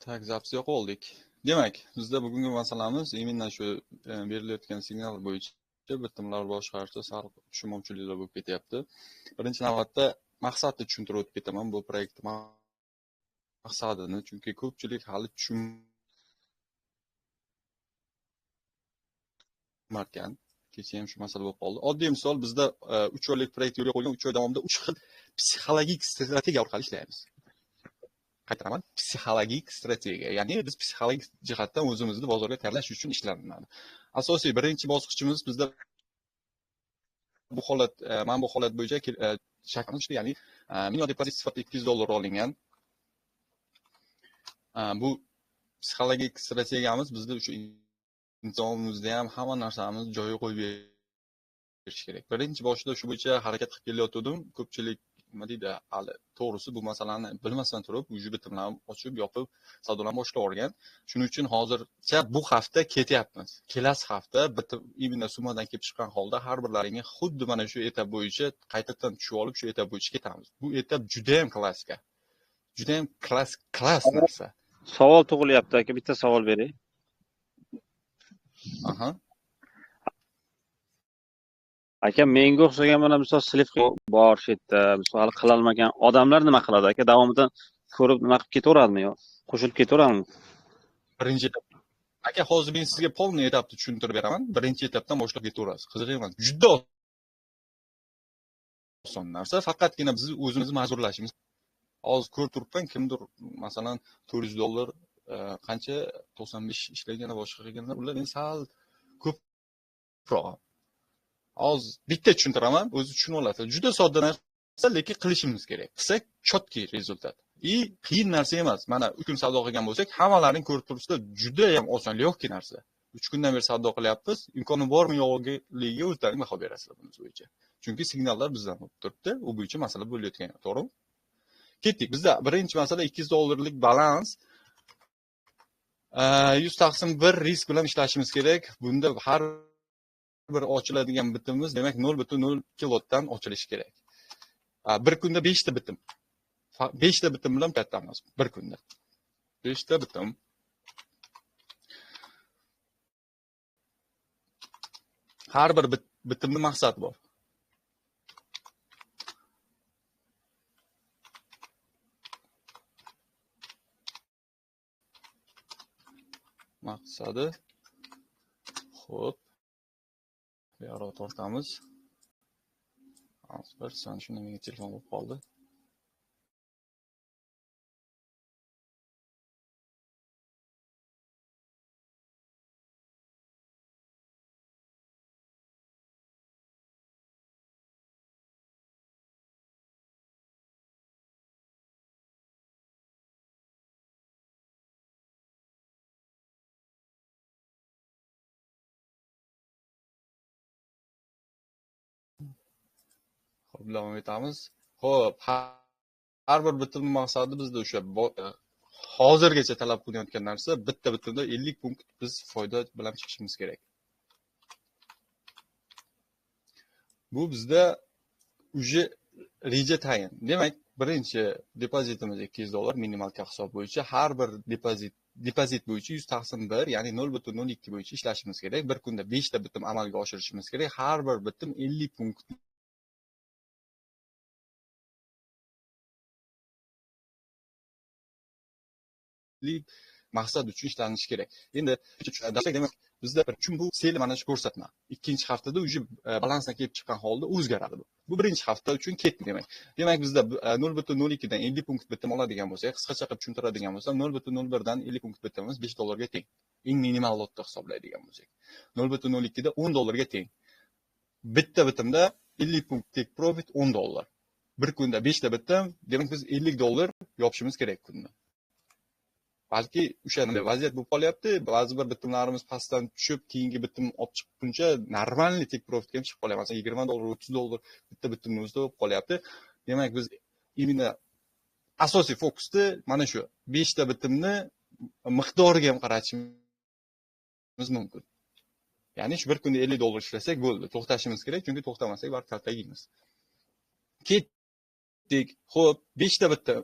Так, zapis yoqib oldik. Demak, bizda bugungi masalamiz именно shu berilayotgan signal bo'yicha bitimlar boshqarishda sal tushunmovchiliklar bo'lib ketyapti. Birinchi navbatda maqsadni tushuntirib o'tib ketaman, bu proyekt maqsadini, chunki ko'pchilik hali tushunmarkan. Kecha ham shu masala bo'lib qoldi. Oddiy misol, bizda 3 oylik proyekt yo'lga qo'yilgan, 3 oy davomida 3 xil psixologik strategiya orqali ishlaymiz. Qaytaraman, psixologik strategiya, ya'ni biz psixologik jihatdan o'zimizni bozorga tayyorlash uchun ishlanadi. Asosiy birinchi bosqichimiz bizda bu holat, mana bu holat bo'yicha shakllanishdi, ya'ni minimal depozit sifatida $200 olingan. Bu psixologik strategiyamiz bizda o'sha intizomimizda ham hamma narsamiz joyiga qo'yib berish kerak. Birinchi boshida shu bo'yicha harakat qilib kelayotgandim. Ko'pchilik nima deydi, hali to'g'risi bu masalani bilmasdan turib, uji bitimlarni ochib, yopib, savdolarni boshlab yuborgan. Shuning uchun hozircha bu hafta ketyapmiz. Kelasi hafta bitim именно summadan kelib chiqqan holda har birlaringga xuddi mana shu etap bo'yicha qaytadan tushib olib, shu etap bo'yicha ketamiz. Bu etap juda ham klassika. Juda ham klass narsa. Savol tug'ilyapti aka, bitta savol beray. Aha. Aka, menga o'xshagan mana misol slip bor shu yerda, misol hali qilolmagan odamlar nima qiladi aka? Davomida ko'rib nima qilib ketaveradimi yo qo'shilib ketaveradimi? Birinchi etap. Aka, hozir men sizga polniy etapni tushuntirib beraman. Birinchi etapdan boshlab ketaverasiz. Qiziq emas. Juda oson narsa, faqatgina biz o'zimizni majburlashimiz. Hozir ko'rib turibman, kimdir masalan $400 qancha 95 ishlagan va boshqa qilganlar, ular endi sal ko'proq. Hozir bitta tushuntiraman, o'zi tushunib olasiz. Juda sodda narsa, lekin qilishimiz kerak. Qilsak, chotki rezultat. I qiyin narsa emas. Mana 3 kun savdo qilgan bo'lsak, hammalaring ko'rib turibsizlar, juda ham oson, lyo'qki narsa. 3 kundan beri savdo qilyapmiz, imkoni bormi yo'qligiga o'zlaring baho berasizlar buni bo'yicha. Chunki signallar bizdan bo'lib turibdi, u bo'yicha masala bo'layotgan yo'q, to'g'rimi? Ketdik. Bizda birinchi masala $200 balans. 100 taqsim 1 risk bilan ishlashimiz kerak. Bunda har bir ochiladigan bitimimiz demak 0.02 lotdan ochilishi kerak. Bir kunda 5 ta bitim. 5 ta bitim bilan kattamiz bir kunda. 5 ta bitim. Har bir bitimning maqsadi bor. Maqsadi. Xo'p. Bu yoqqa tortamiz. Hozir bir soniya, shunda menga telefon bo'lib qoldi. Xo'p, davom etamiz. Xo'p, har bir bitimning maqsadi bizda o'sha hozirgacha talab qilinayotgan narsa, bitta bitimda 50 punkt biz foyda bilan chiqishimiz kerak. Bu bizda уже reja tayin. Demak, birinchi depozitimiz $200 minimal hisob bo'yicha har bir depozit bo'yicha 100 taqsim 1, ya'ni 0.02 bo'yicha ishlashimiz kerak. Bir kunda 5 ta bitim amalga oshirishimiz kerak. Har bir bitim 50 punkt maqsad uchun ishlanishi kerak. Endi demak, bizda bir uchun bu sel mana shu ko'rsatma. Ikkinchi haftada уже balansdan kelib chiqqan holda o'zgaradi bu. Bu birinchi hafta uchun ketdi demak. Demak, bizda 0.02 dan 50 punkt bitim oladigan bo'lsak, qisqacha qilib tushuntiradigan bo'lsam, 0.01 dan 50 punkt bitimimiz $5 ga teng. Eng minimal lotda hisoblaydigan bo'lsak. 0.02 da $10 ga teng. Bitta bitimda 50 punkt take profit $10. Bir kunda 5 ta bitim, demak biz $50 yopishimiz kerak kunda. Balki o'sha vaziyat bo'lib qolyapti. Ba'zi bir bitimlarimiz pastdan tushib, keyingi bitim olib chiqquncha normalniy take profitga ham chiqib qolyapti. Masalan, $20, $30 bitta bitimni o'zida bo'lib qolyapti. Demak, biz именно asosiy fokusni mana shu 5 ta bitimni miqdoriga ham qaratishimiz mumkin. Ya'ni shu bir kunda $50 ishlasak bo'ldi. To'xtashimiz kerak, chunki to'xtamasak baribir kaltak yeymiz. Ketdik. Xo'p, 5 ta bitim.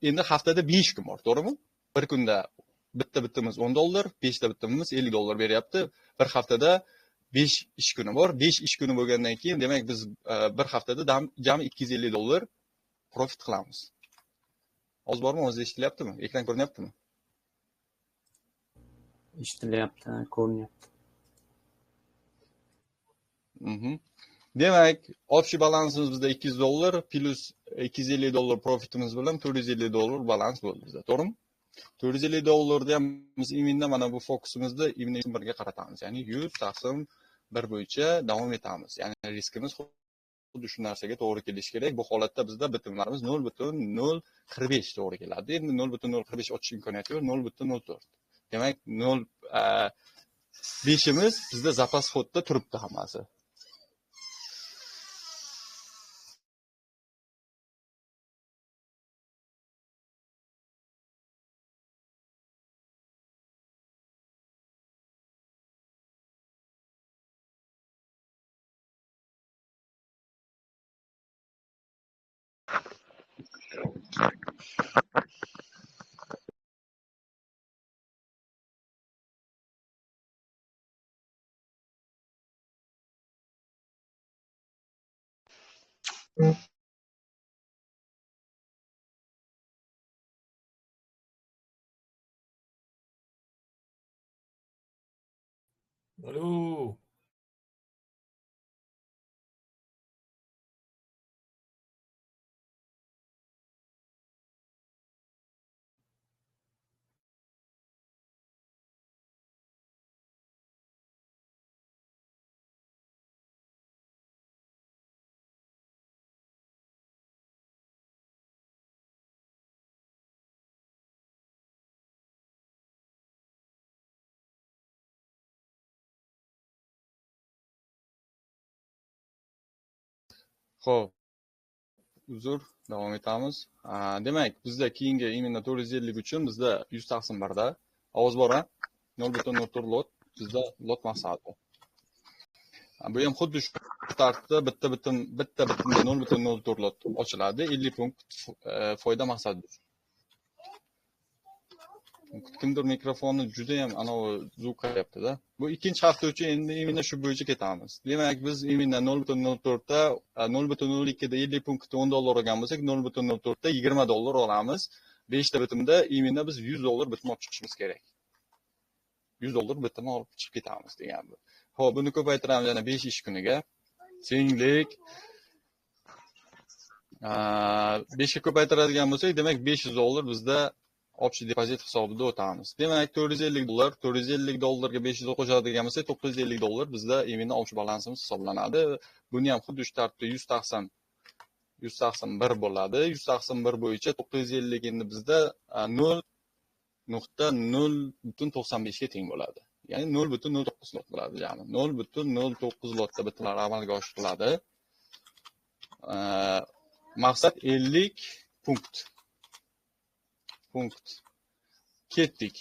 Endi haftada 5 kun bor, to'g'rimi? Bir kunda bitta bitimimiz 10 dollar, 5 ta bitimimiz 50 dollar beryapti. Bir haftada 5 ish kuni bor. 5 ish kuni bo'lgandan keyin demak biz bir haftada jami 250 dollar profit qilamiz. Ovoz bormi? Ovoz eshitilyaptimi? Ekran ko'rinyaptimi? Eshitilyapti, ko'rinyapti. Demak, общий balansimiz bizda 200 dollar plus 250 dollar profitimiz bilan 450 dollar balans bo'ldi bizda, to'g'rimi? 450 dollarni ham biz именно mana bu fokusimizni именно birga qaratamiz. Ya'ni 100 taqsim 1 bo'yicha davom etamiz. Ya'ni riskimiz xuddi shu narsaga to'g'ri kelishi kerak. Bu holatda bizda bitimlarimiz 0.045 to'g'ri keladi. Endi 0.045 ochish imkoniyati yo'q, 0.04. Demak, 0.5imiz bizda zapas xodda turibdi hammasi. Alo. Xo'p, uzr, davom etamiz. Demak, bizda keyingi именно 450 uchun bizda 100 taqsim 1da ovoz bor, ha? 0.04 lot bizda lot maqsadi. Bu ham xuddi shu tartibda bitta bitimda 0.04 lot ochiladi, 50 punkt foyda maqsadi. Kimdir mikrofonni juda ham anavi zuv qilyapti-da. Bu ikkinchi hafta uchun endi именно shu bo'yicha ketamiz. Demak, biz именно 0.04 da 0.02 da 50 punktda 10 dollar olgan bo'lsak, 0.04 da 20 dollar olamiz. 5 ta bitimda именно biz 100 dollar bitim olib chiqishimiz kerak. 100 dollar bitim olib chiqib ketamiz degan bu. Xo'p, buni ko'paytiramiz yana 5 ish kuniga. Tenglik 5 ga ko'paytiradigan bo'lsak, demak 500 dollar bizda общий depozit hisobida o'tamiz. Demak, 450 dollar, 450 dollarga 500 qo'shadigan bo'lsak, 950 dollar bizda именно общий balansimiz hisoblanadi. Buni ham xuddi shu tartibda 100 taqsim 1 bo'ladi. 100 taqsim 1 bo'yicha 950 endi bizda 0.095 ga teng bo'ladi. Ya'ni 0.09 lot bo'ladi jami. 0.09 lotda bitimlar amalga oshiriladi. Maqsad 50 punkt. Ketdik.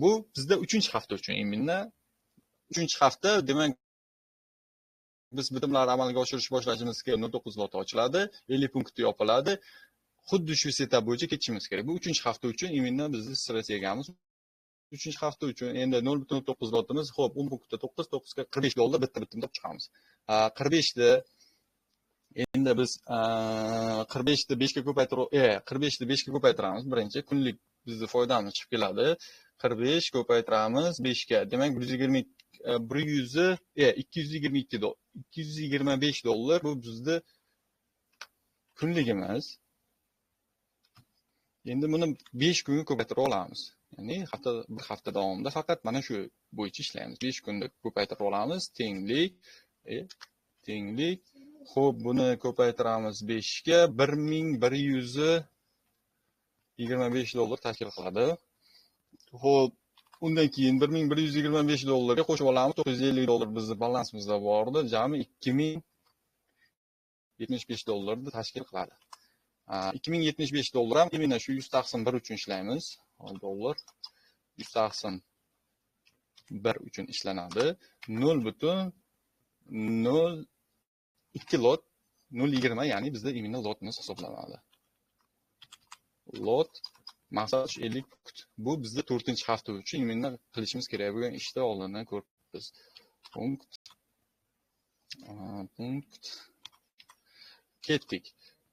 Bu bizda 3-hafta uchun именно 3-hafta, demak biz bitimlarni amalga oshirish boshlashimizga 0.9 lot ochiladi, 50 punkt yopiladi. Xuddi shu setup bo'yicha ketishimiz kerak. Bu 3-hafta uchun именно bizning strategiyamiz. 3-hafta uchun endi 0.9 lotimiz, xo'p, 10.9 9 ga 45 dollar bitta bitimda olib chiqamiz. 45 da endi biz 45 ni 5 ga ko'paytirib, 45 ni 5 ga ko'paytiramiz. Birinchi kunlik bizning foydamiz chiqib keladi. 45 ko'paytiramiz 5 ga. Demak, 225 dollar bu bizning kunligimiz. Endi buni 5 kunga ko'paytirib olamiz. Ya'ni bir hafta davomida faqat mana shu bo'yicha ishlaymiz. 5 kunda ko'paytirib olamiz. Tenglik, tenglik. Xo'p, buni ko'paytiramiz 5 ga 1125 dollar tashkil qiladi. Xo'p, undan keyin 1125 dollarga qo'shib olamiz. 950 dollar bizning balansimizda bor edi. Jami 2075 dollarni tashkil qiladi. 2075 dollar ham именно shu 100 taqsim 1 uchun ishlaymiz. Dollar 100 taqsim 1 uchun ishlanadi. 0.02 lot 0.20, ya'ni bizda именно lotimiz hisoblanadi. Lot Maqsad 50 punkt. Bu bizda 4-hafta uchun imенно qilishimiz kerak bo'lgan ishni oldindan ko'ribmiz. Punkt. Punkt. Ketdik.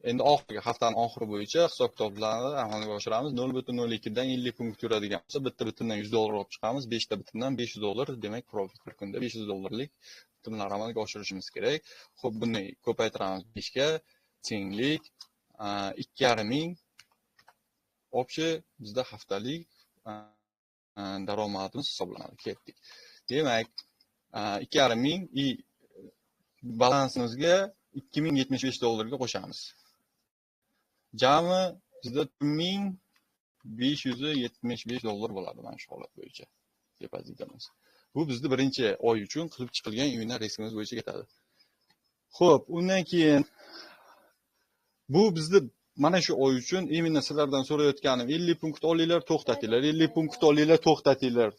Endi oxirgi haftaning oxiri bo'yicha hisob-kitoblarni amalga oshiramiz. 0.02 dan 50 punkt yuradigan bo'lsa, bitta bitimdan $100 olib chiqamiz, 5 ta bitimdan $500, demak profit bir kunda $500lik bitimlar amalga oshirishimiz kerak. Xo'p, buni ko'paytiramiz 5 ga, tenglik 2,5 ming общий bizda haftalik daromadimiz hisoblanadi. Ketdik. Demak, 2,5 ming и balansimizga $2075 ga qo'shamiz. Jami bizda $1575 bo'ladi mana shu holat bo'yicha depozitimiz. Bu bizni birinchi oy uchun qilib chiqilgan именно riskimiz bo'yicha ketadi. Xo'p, undan keyin bu bizni mana shu oy uchun именно sizlardan so'rayotganim 50 punkt olinglar, to'xtatinglar, 50 punkt olinglar, to'xtatinglar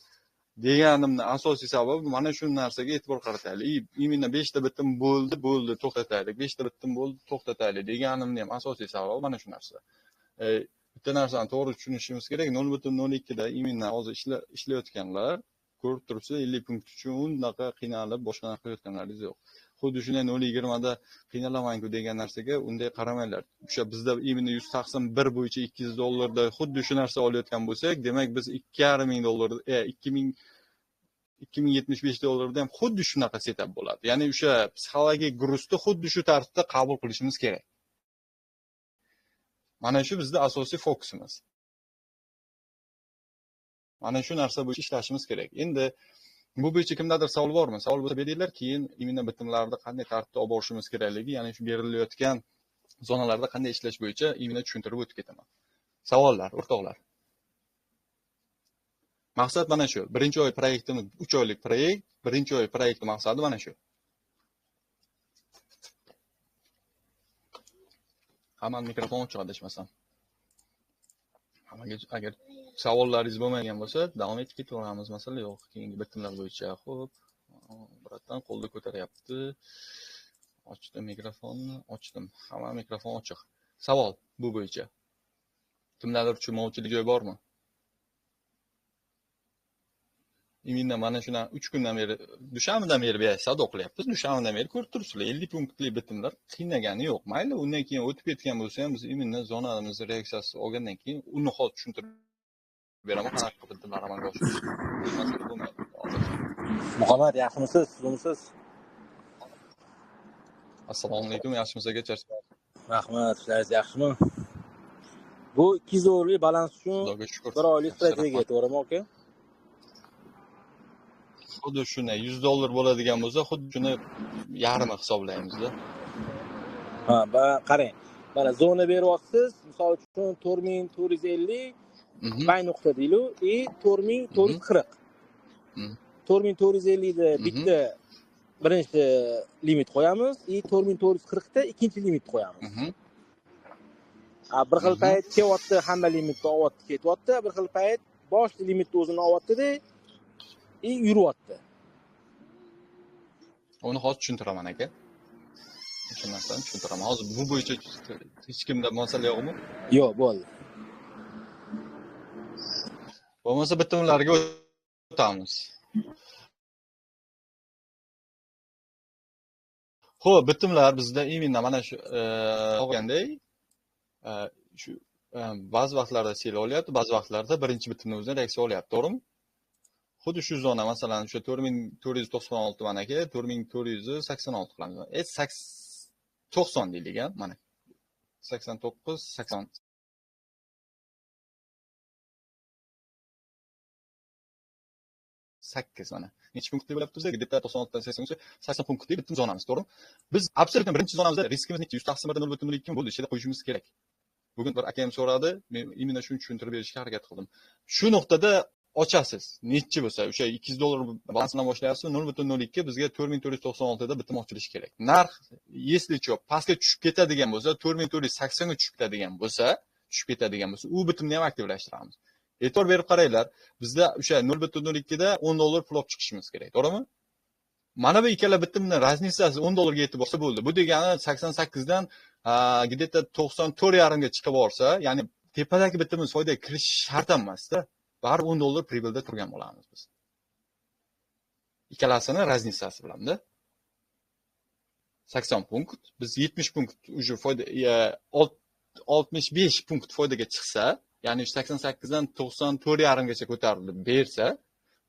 deganimni asosiy sababi mana shu narsaga e'tibor qarataylik. Именно 5 ta bitim bo'ldi, bo'ldi, to'xtataylik. 5 ta bitim bo'ldi, to'xtataylik deganimni ham asosiy sababi mana shu narsa. Bitta narsani to'g'ri tushunishimiz kerak. 0.02 da именно hozir ishlayotganlar ko'rib turibsiz, 50 punkt uchun unaqa qiynalib boshqa narsa qilayotganlaringiz yo'q. Xuddi shunday 0.20 da qiynalamanku degan narsaga unday qaramanglar. O'sha bizda именно 181 bo'yicha $200 da xuddi shu narsa olayotgan bo'lsak, demak biz $2,5 ming, $2075 da ham xuddi shunaqa setup bo'ladi. Ya'ni o'sha psixologik груз ni xuddi shu tartibda qabul qilishimiz kerak. Mana shu bizda asosiy fokusimiz. Mana shu narsa bo'yicha ishlashimiz kerak. Endi bu bo'yicha kimdadir savol bormi? Savol bo'lsa beringlar, keyin именно bitimlarni qanday tartibda olib borishimiz kerakligi, ya'ni shu berilayotgan zonalarda qanday ishlash bo'yicha именно tushuntirib o'tib ketaman. Savollar, o'rtoqlar. Maqsad mana shu. Birinchi oy proyektimiz 3 oylik proyekt, birinchi oy proyekti maqsadi mana shu. Hammani mikrofon ochiq adashmasam. Hammaga agar savollaringiz bo'lmagan bo'lsa, davom etib ketaveramiz, masala yo'q. Keyingi bitimlar bo'yicha. Xo'p, братан qo'lni ko'taryapti. Ochdim mikrofonni, ochdim. Hamma mikrofon ochiq. Savol bu bo'yicha. Kimdadir tushunmovchilik joyi bormi? Именно mana shundan 3 kundan beri, dushanbadan beri savdo qilyapmiz. Dushanbadan beri ko'rib turibsizlar, 50 punktli bitimlar qiynagani yo'q. Mayli, undan keyin o'tib ketgan bo'lsa ham biz именно zonamiz reaksiyasi olgandan keyin uni hozir tushuntirib beraman, qanaqa qilib bitimlar amalga oshirish. Bu masala bo'lmaydi hozircha. Muhammad, yaxshimisiz? Tuzukmisiz? Assalomu alaykum, yaxshimisiz aka? Charchamayapsiz? Rahmat, ishlaringiz yaxshimi? Bu 200 dollarlik balans uchun Xudoga shukur. bir oylik Yaxshi, strategiya, rahmat. to'g'rimi aka? Xuddi shunday $100 bo'ladigan bo'lsa, xuddi shuni yarmi hisoblaymizda. Ha, qarang. Mana zona beryapsiz, misol uchun 4450 buy nuqta deylik и 4440. 4450 da bitta birinchi limit qo'yamiz и 4440 da ikkinchi limit qo'yamiz. Bir xil payt kelyapti, hamma limitni olyapti, ketyapti, bir xil payt bosh limitni o'zini olyapti-da и yuryapti. Uni hozir tushuntiraman aka. O'sha narsani tushuntiraman. Hozir bu bo'yicha hech kimda masala yo'qmi? Yo'q, bo'ldi. Bo'lmasa bitimlarga o'tamiz. Xo'p, bitimlar bizda именно mana shu olganday shu ba'zi vaqtlarda sell olyapti, ba'zi vaqtlarda birinchi bitimni o'zidan reaksiya olyapti, to'g'rimi? Xuddi shu zona, masalan, o'sha 4496 mana aka, 4486 qilamiz. 90 deylik, a, mana. 89, 80 8 mana. Necha punktli bo'lyapti bizda? Где-то 96 dan 80 80 punktli bitim zonamiz, to'g'rimi? Biz абсолютно birinchi zonamizda riskimiz necha? 100 taqsim 1 0.02 bo'ldi, ichida qo'yishimiz kerak. Bugun bir akam so'radi, men именно shuni tushuntirib berishga harakat qildim. Shu nuqtada ochasiz. Nechi bo'lsa, o'sha $200 balans bilan boshlayapsiz, 0.02 bizga 4496 da bitim ochilishi kerak. Narx, если что, pastga tushib ketadigan bo'lsa, 4480 ga tushib ketadigan bo'lsa, u bitimni ham aktivlashtiramiz. E'tibor berib qaranglar, bizda o'sha 0.02 da $10 pul olib chiqishimiz kerak, to'g'rimi? Mana bu ikkala bitimni разница si $10 ga yetib borsa bo'ldi. Bu degani 88 dan где-то 94,5 ga chiqib borsa, ya'ni Tepadagi bitimiz foydaga kirish shart emas-da. Baribir 10 dollar прибыль da turgan bo'lamiz biz. Ikkalasini разница si bilan-da. 80 punkt, biz 70 punkt уже foyda, 65 punkt foydaga chiqsa, ya'ni 88 dan 94,5 gacha ko'tarilib bersa,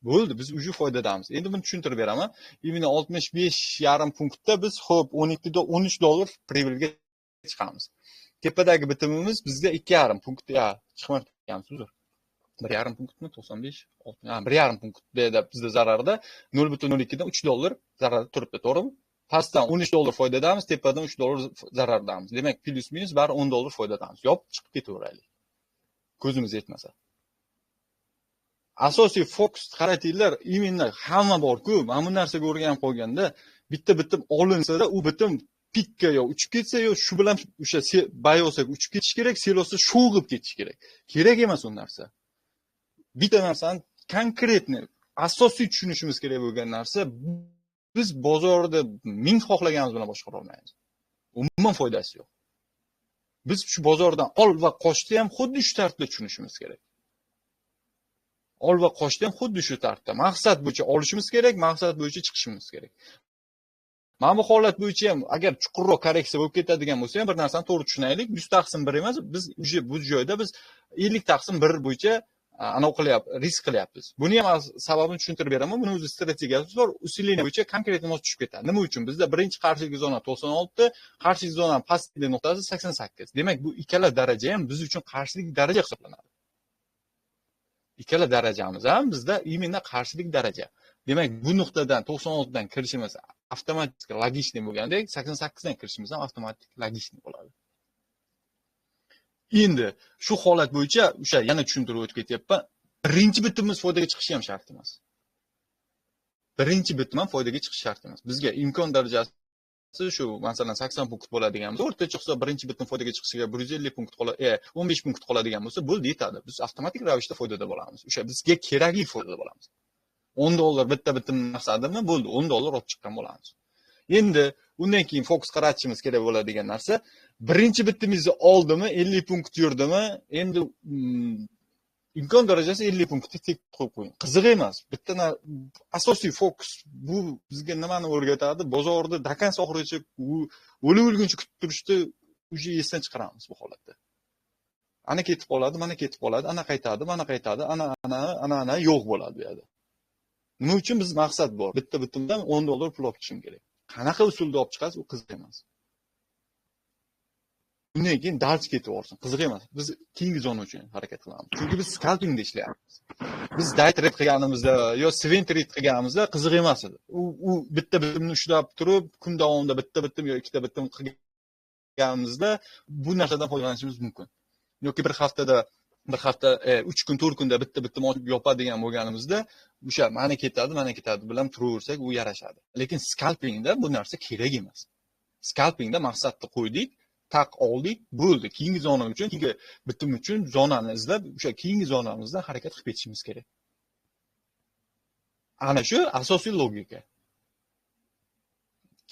bo'ldi, biz уже foydadamiz. Endi buni tushuntirib beraman. Именно 65,5 punktda biz xo'p 12 da 13 dollar прибыль ga chiqamiz. Tepadagi bitimimiz bizda 2,5 punkt chiqmayapti, uzr. 1,5 punktmi? 95, 1,5 punkt bizda zararda 0,02 dan 3 dollar zararda turibdi, to'g'rimi? Pastdan 13 dollar foydadamiz, tepadan 3 dollar zarardamiz. Demak, plyus minus bari 10 dollar foydadamiz. Yopib chiqib ketaveraylik. Ko'zimiz yetmasa. Asosiy fokus qaratinglar, именно hamma bor-ku, mana bu narsaga o'rganib qolganda, bitta bitim olinsa-da, u bitim pikka yo uchib ketsa yo shu bilan o'sha bayosaga uchib ketish kerak, selosa sho'ng'ib ketish kerak. Kerak emas u narsa. Bitta narsani konkretni asosiy tushunishimiz kerak bo'lgan narsa, biz bozorda ming xohlaganimiz bilan boshqara olmaymiz. Umuman foydasi yo'q. Biz shu bozordan ol va qochni ham xuddi shu tartibda tushunishimiz kerak. Ol va qochni ham xuddi shu tartibda. Maqsad bo'yicha olishimiz kerak, maqsad bo'yicha chiqishimiz kerak. Mana bu holat bo'yicha ham agar chuqurroq korreksiya bo'lib ketadigan bo'lsa ham bir narsani to'g'ri tushunaylik. 100 taqsim 1 emas, biz уже bu joyda biz 50 taqsim 1 bo'yicha anav qilyapmiz, risk qilyapmiz. Buni ham sababini tushuntirib beraman. Buni o'zi strategiyasi bor. Усиление bo'yicha konkret mos tushib ketadi. Nima uchun? Bizda birinchi qarshilik zona 96, qarshilik zona pastki nuqtasi 88. Demak, bu ikkala daraja ham biz uchun qarshilik daraja hisoblanadi. Ikkala darajamiz ham bizda именно qarshilik daraja. Demak, bu nuqtadan 96 dan kirishimiz avtomatik logichniy bo'lgandek, 88 dan kirishimiz ham avtomatik logichniy bo'ladi. Endi shu holat bo'yicha o'sha yana tushuntirib o'tib ketyapman. Birinchi bitimimiz foydaga chiqishi ham shart emas. Birinchi bitim ham foydaga chiqishi shart emas. Bizga imkon darajasi shu, masalan, 80 punkt bo'ladigan bo'lsa, o'rtacha hisob birinchi bitim foydaga chiqishiga 150 punkt qoladi, 15 punkt qoladigan bo'lsa, bo'ldi, yetadi. Biz avtomatik ravishda foydada bo'lamiz. O'sha bizga kerakli foydada bo'lamiz. 10 dollar bitta bitim maqsadimi bo'ldi, 10 dollar olib chiqqan bo'lamiz. Endi undan keyin fokus qaratishimiz kerak bo'ladigan narsa, birinchi bitimizni oldimi, 50 punkt yurdimi, endi imkon darajasi 50 punktni tek qo'yib qo'ying. Qiziq emas. Bitta asosiy fokus bu bizga nimani o'rgatadi? Bozorda dakans oxirigacha o'lib o'lguncha kutib turishni уже esdan chiqaramiz bu holatda. Ana ketib qoladi, mana ketib qoladi, ana qaytadi, mana qaytadi, ana ana ana ana yo'q bo'ladi bu yerda. Nima uchun biz maqsad bor? Bitta bitimdan 10 dollar pul olib chiqishim kerak. Qanaqa usulda olib chiqasiz, u qiziq emas. Undan keyin dars ketib yuborsin, qiziq emas. Biz keyingi zona uchun harakat qilamiz. Chunki biz scalpingda ishlayapmiz. Biz day trade qilganimizda yo swing trade qilganimizda qiziq emas edi. U bitta bitimni ushlab turib, kun davomida bitta bitim yo ikkita bitim qilganimizda bu narsadan foydalanishimiz mumkin. Yoki bir haftada bir hafta 3 kun 4 kunda bitta bitim ochib yopadigan bo'lganimizda o'sha mana ketadi, mana ketadi bilan turaversak u yarashadi. Lekin scalpingda bu narsa kerak emas. Scalpingda maqsadni qo'ydik, taq oldik, bo'ldi. Keyingi zona uchun, keyingi bitim uchun zonani izlab, o'sha keyingi zonamizdan harakat qilib ketishimiz kerak. Ana shu asosiy logika.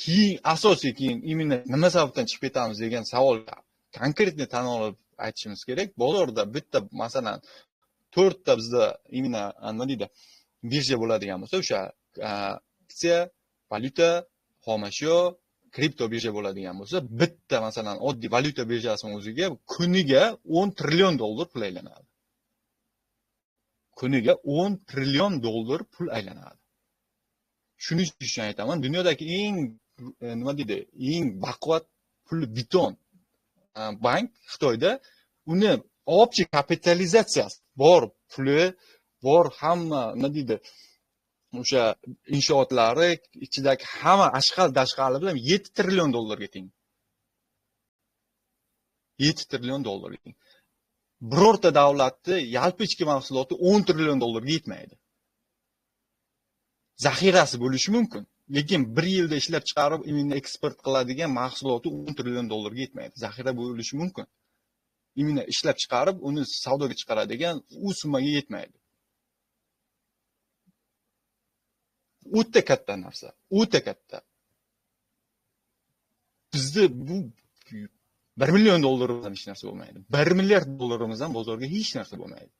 Keyin asosiy keyin именно nima sababdan chiqib ketamiz degan savolga konkretni tan olib aytishimiz kerak. Bozorda bitta masalan 4 ta bizda именно nima deydi, birja bo'ladigan bo'lsa, o'sha aksiya, valyuta, xomashyo, kripto birja bo'ladigan bo'lsa, bitta masalan oddiy valyuta birjasining o'ziga kuniga 10 trillion dollar pul aylanadi. Kuniga 10 trillion dollar pul aylanadi. Shuning uchun aytaman, dunyodagi eng nima deydi, eng baquvvat pul biton bank Xitoyda, uni общий kapitalizatsiyasi bor, puli bor, hamma nima deydi, o'sha inshootlari ichidagi hamma ashqal dashqali bilan 7 trillion dollarga teng. 7 trillion dollarga teng. Birorta davlatni yalpi ichki mahsuloti 10 trillion dollarga yetmaydi. Zaxirasi bo'lishi mumkin, lekin bir yilda ishlab chiqarib, imенно eksport qiladigan mahsuloti 10 trillion dollarga yetmaydi. Zaxira bo'lishi mumkin. Imенно ishlab chiqarib, uni savdoga chiqaradigan u summaga yetmaydi. O'ta katta narsa, o'ta katta. Bizda bu 1 million dollarimizdan hech narsa bo'lmaydi. 1 milliard dollarimizdan bozorga hech narsa bo'lmaydi.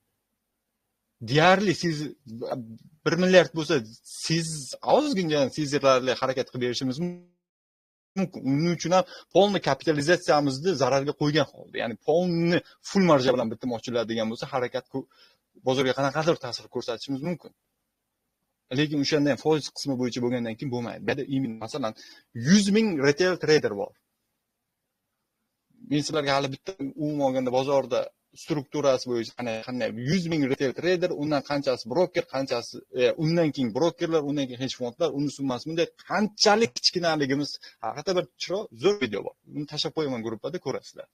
Deyarli siz 1 milliard bo'lsa, siz ozgina sezilarli harakat qilib berishimiz mumkin. Uning uchun ham polni kapitalizatsiyamizni zararga qo'ygan holda, ya'ni polni full marja bilan bitim ochiladigan bo'lsa, harakat bozorga qanaqadir ta'sir ko'rsatishimiz mumkin. Lekin o'shanda ham foiz qismi bo'yicha bo'lgandan keyin bo'lmaydi. Bu yerda masalan 100 ming retail trader bor. Men sizlarga hali bitta umuman olganda bozorda strukturasi bo'yicha qanday 100 ming retail trader, undan qanchasi broker, qanchasi undan keyin brokerlar, undan keyin hedge fondlar, uni summasi bunday qanchalik kichkinaligimiz haqida bir chiroyli zo'r video bor. Uni tashlab qo'yaman gruppada, ko'rasizlar.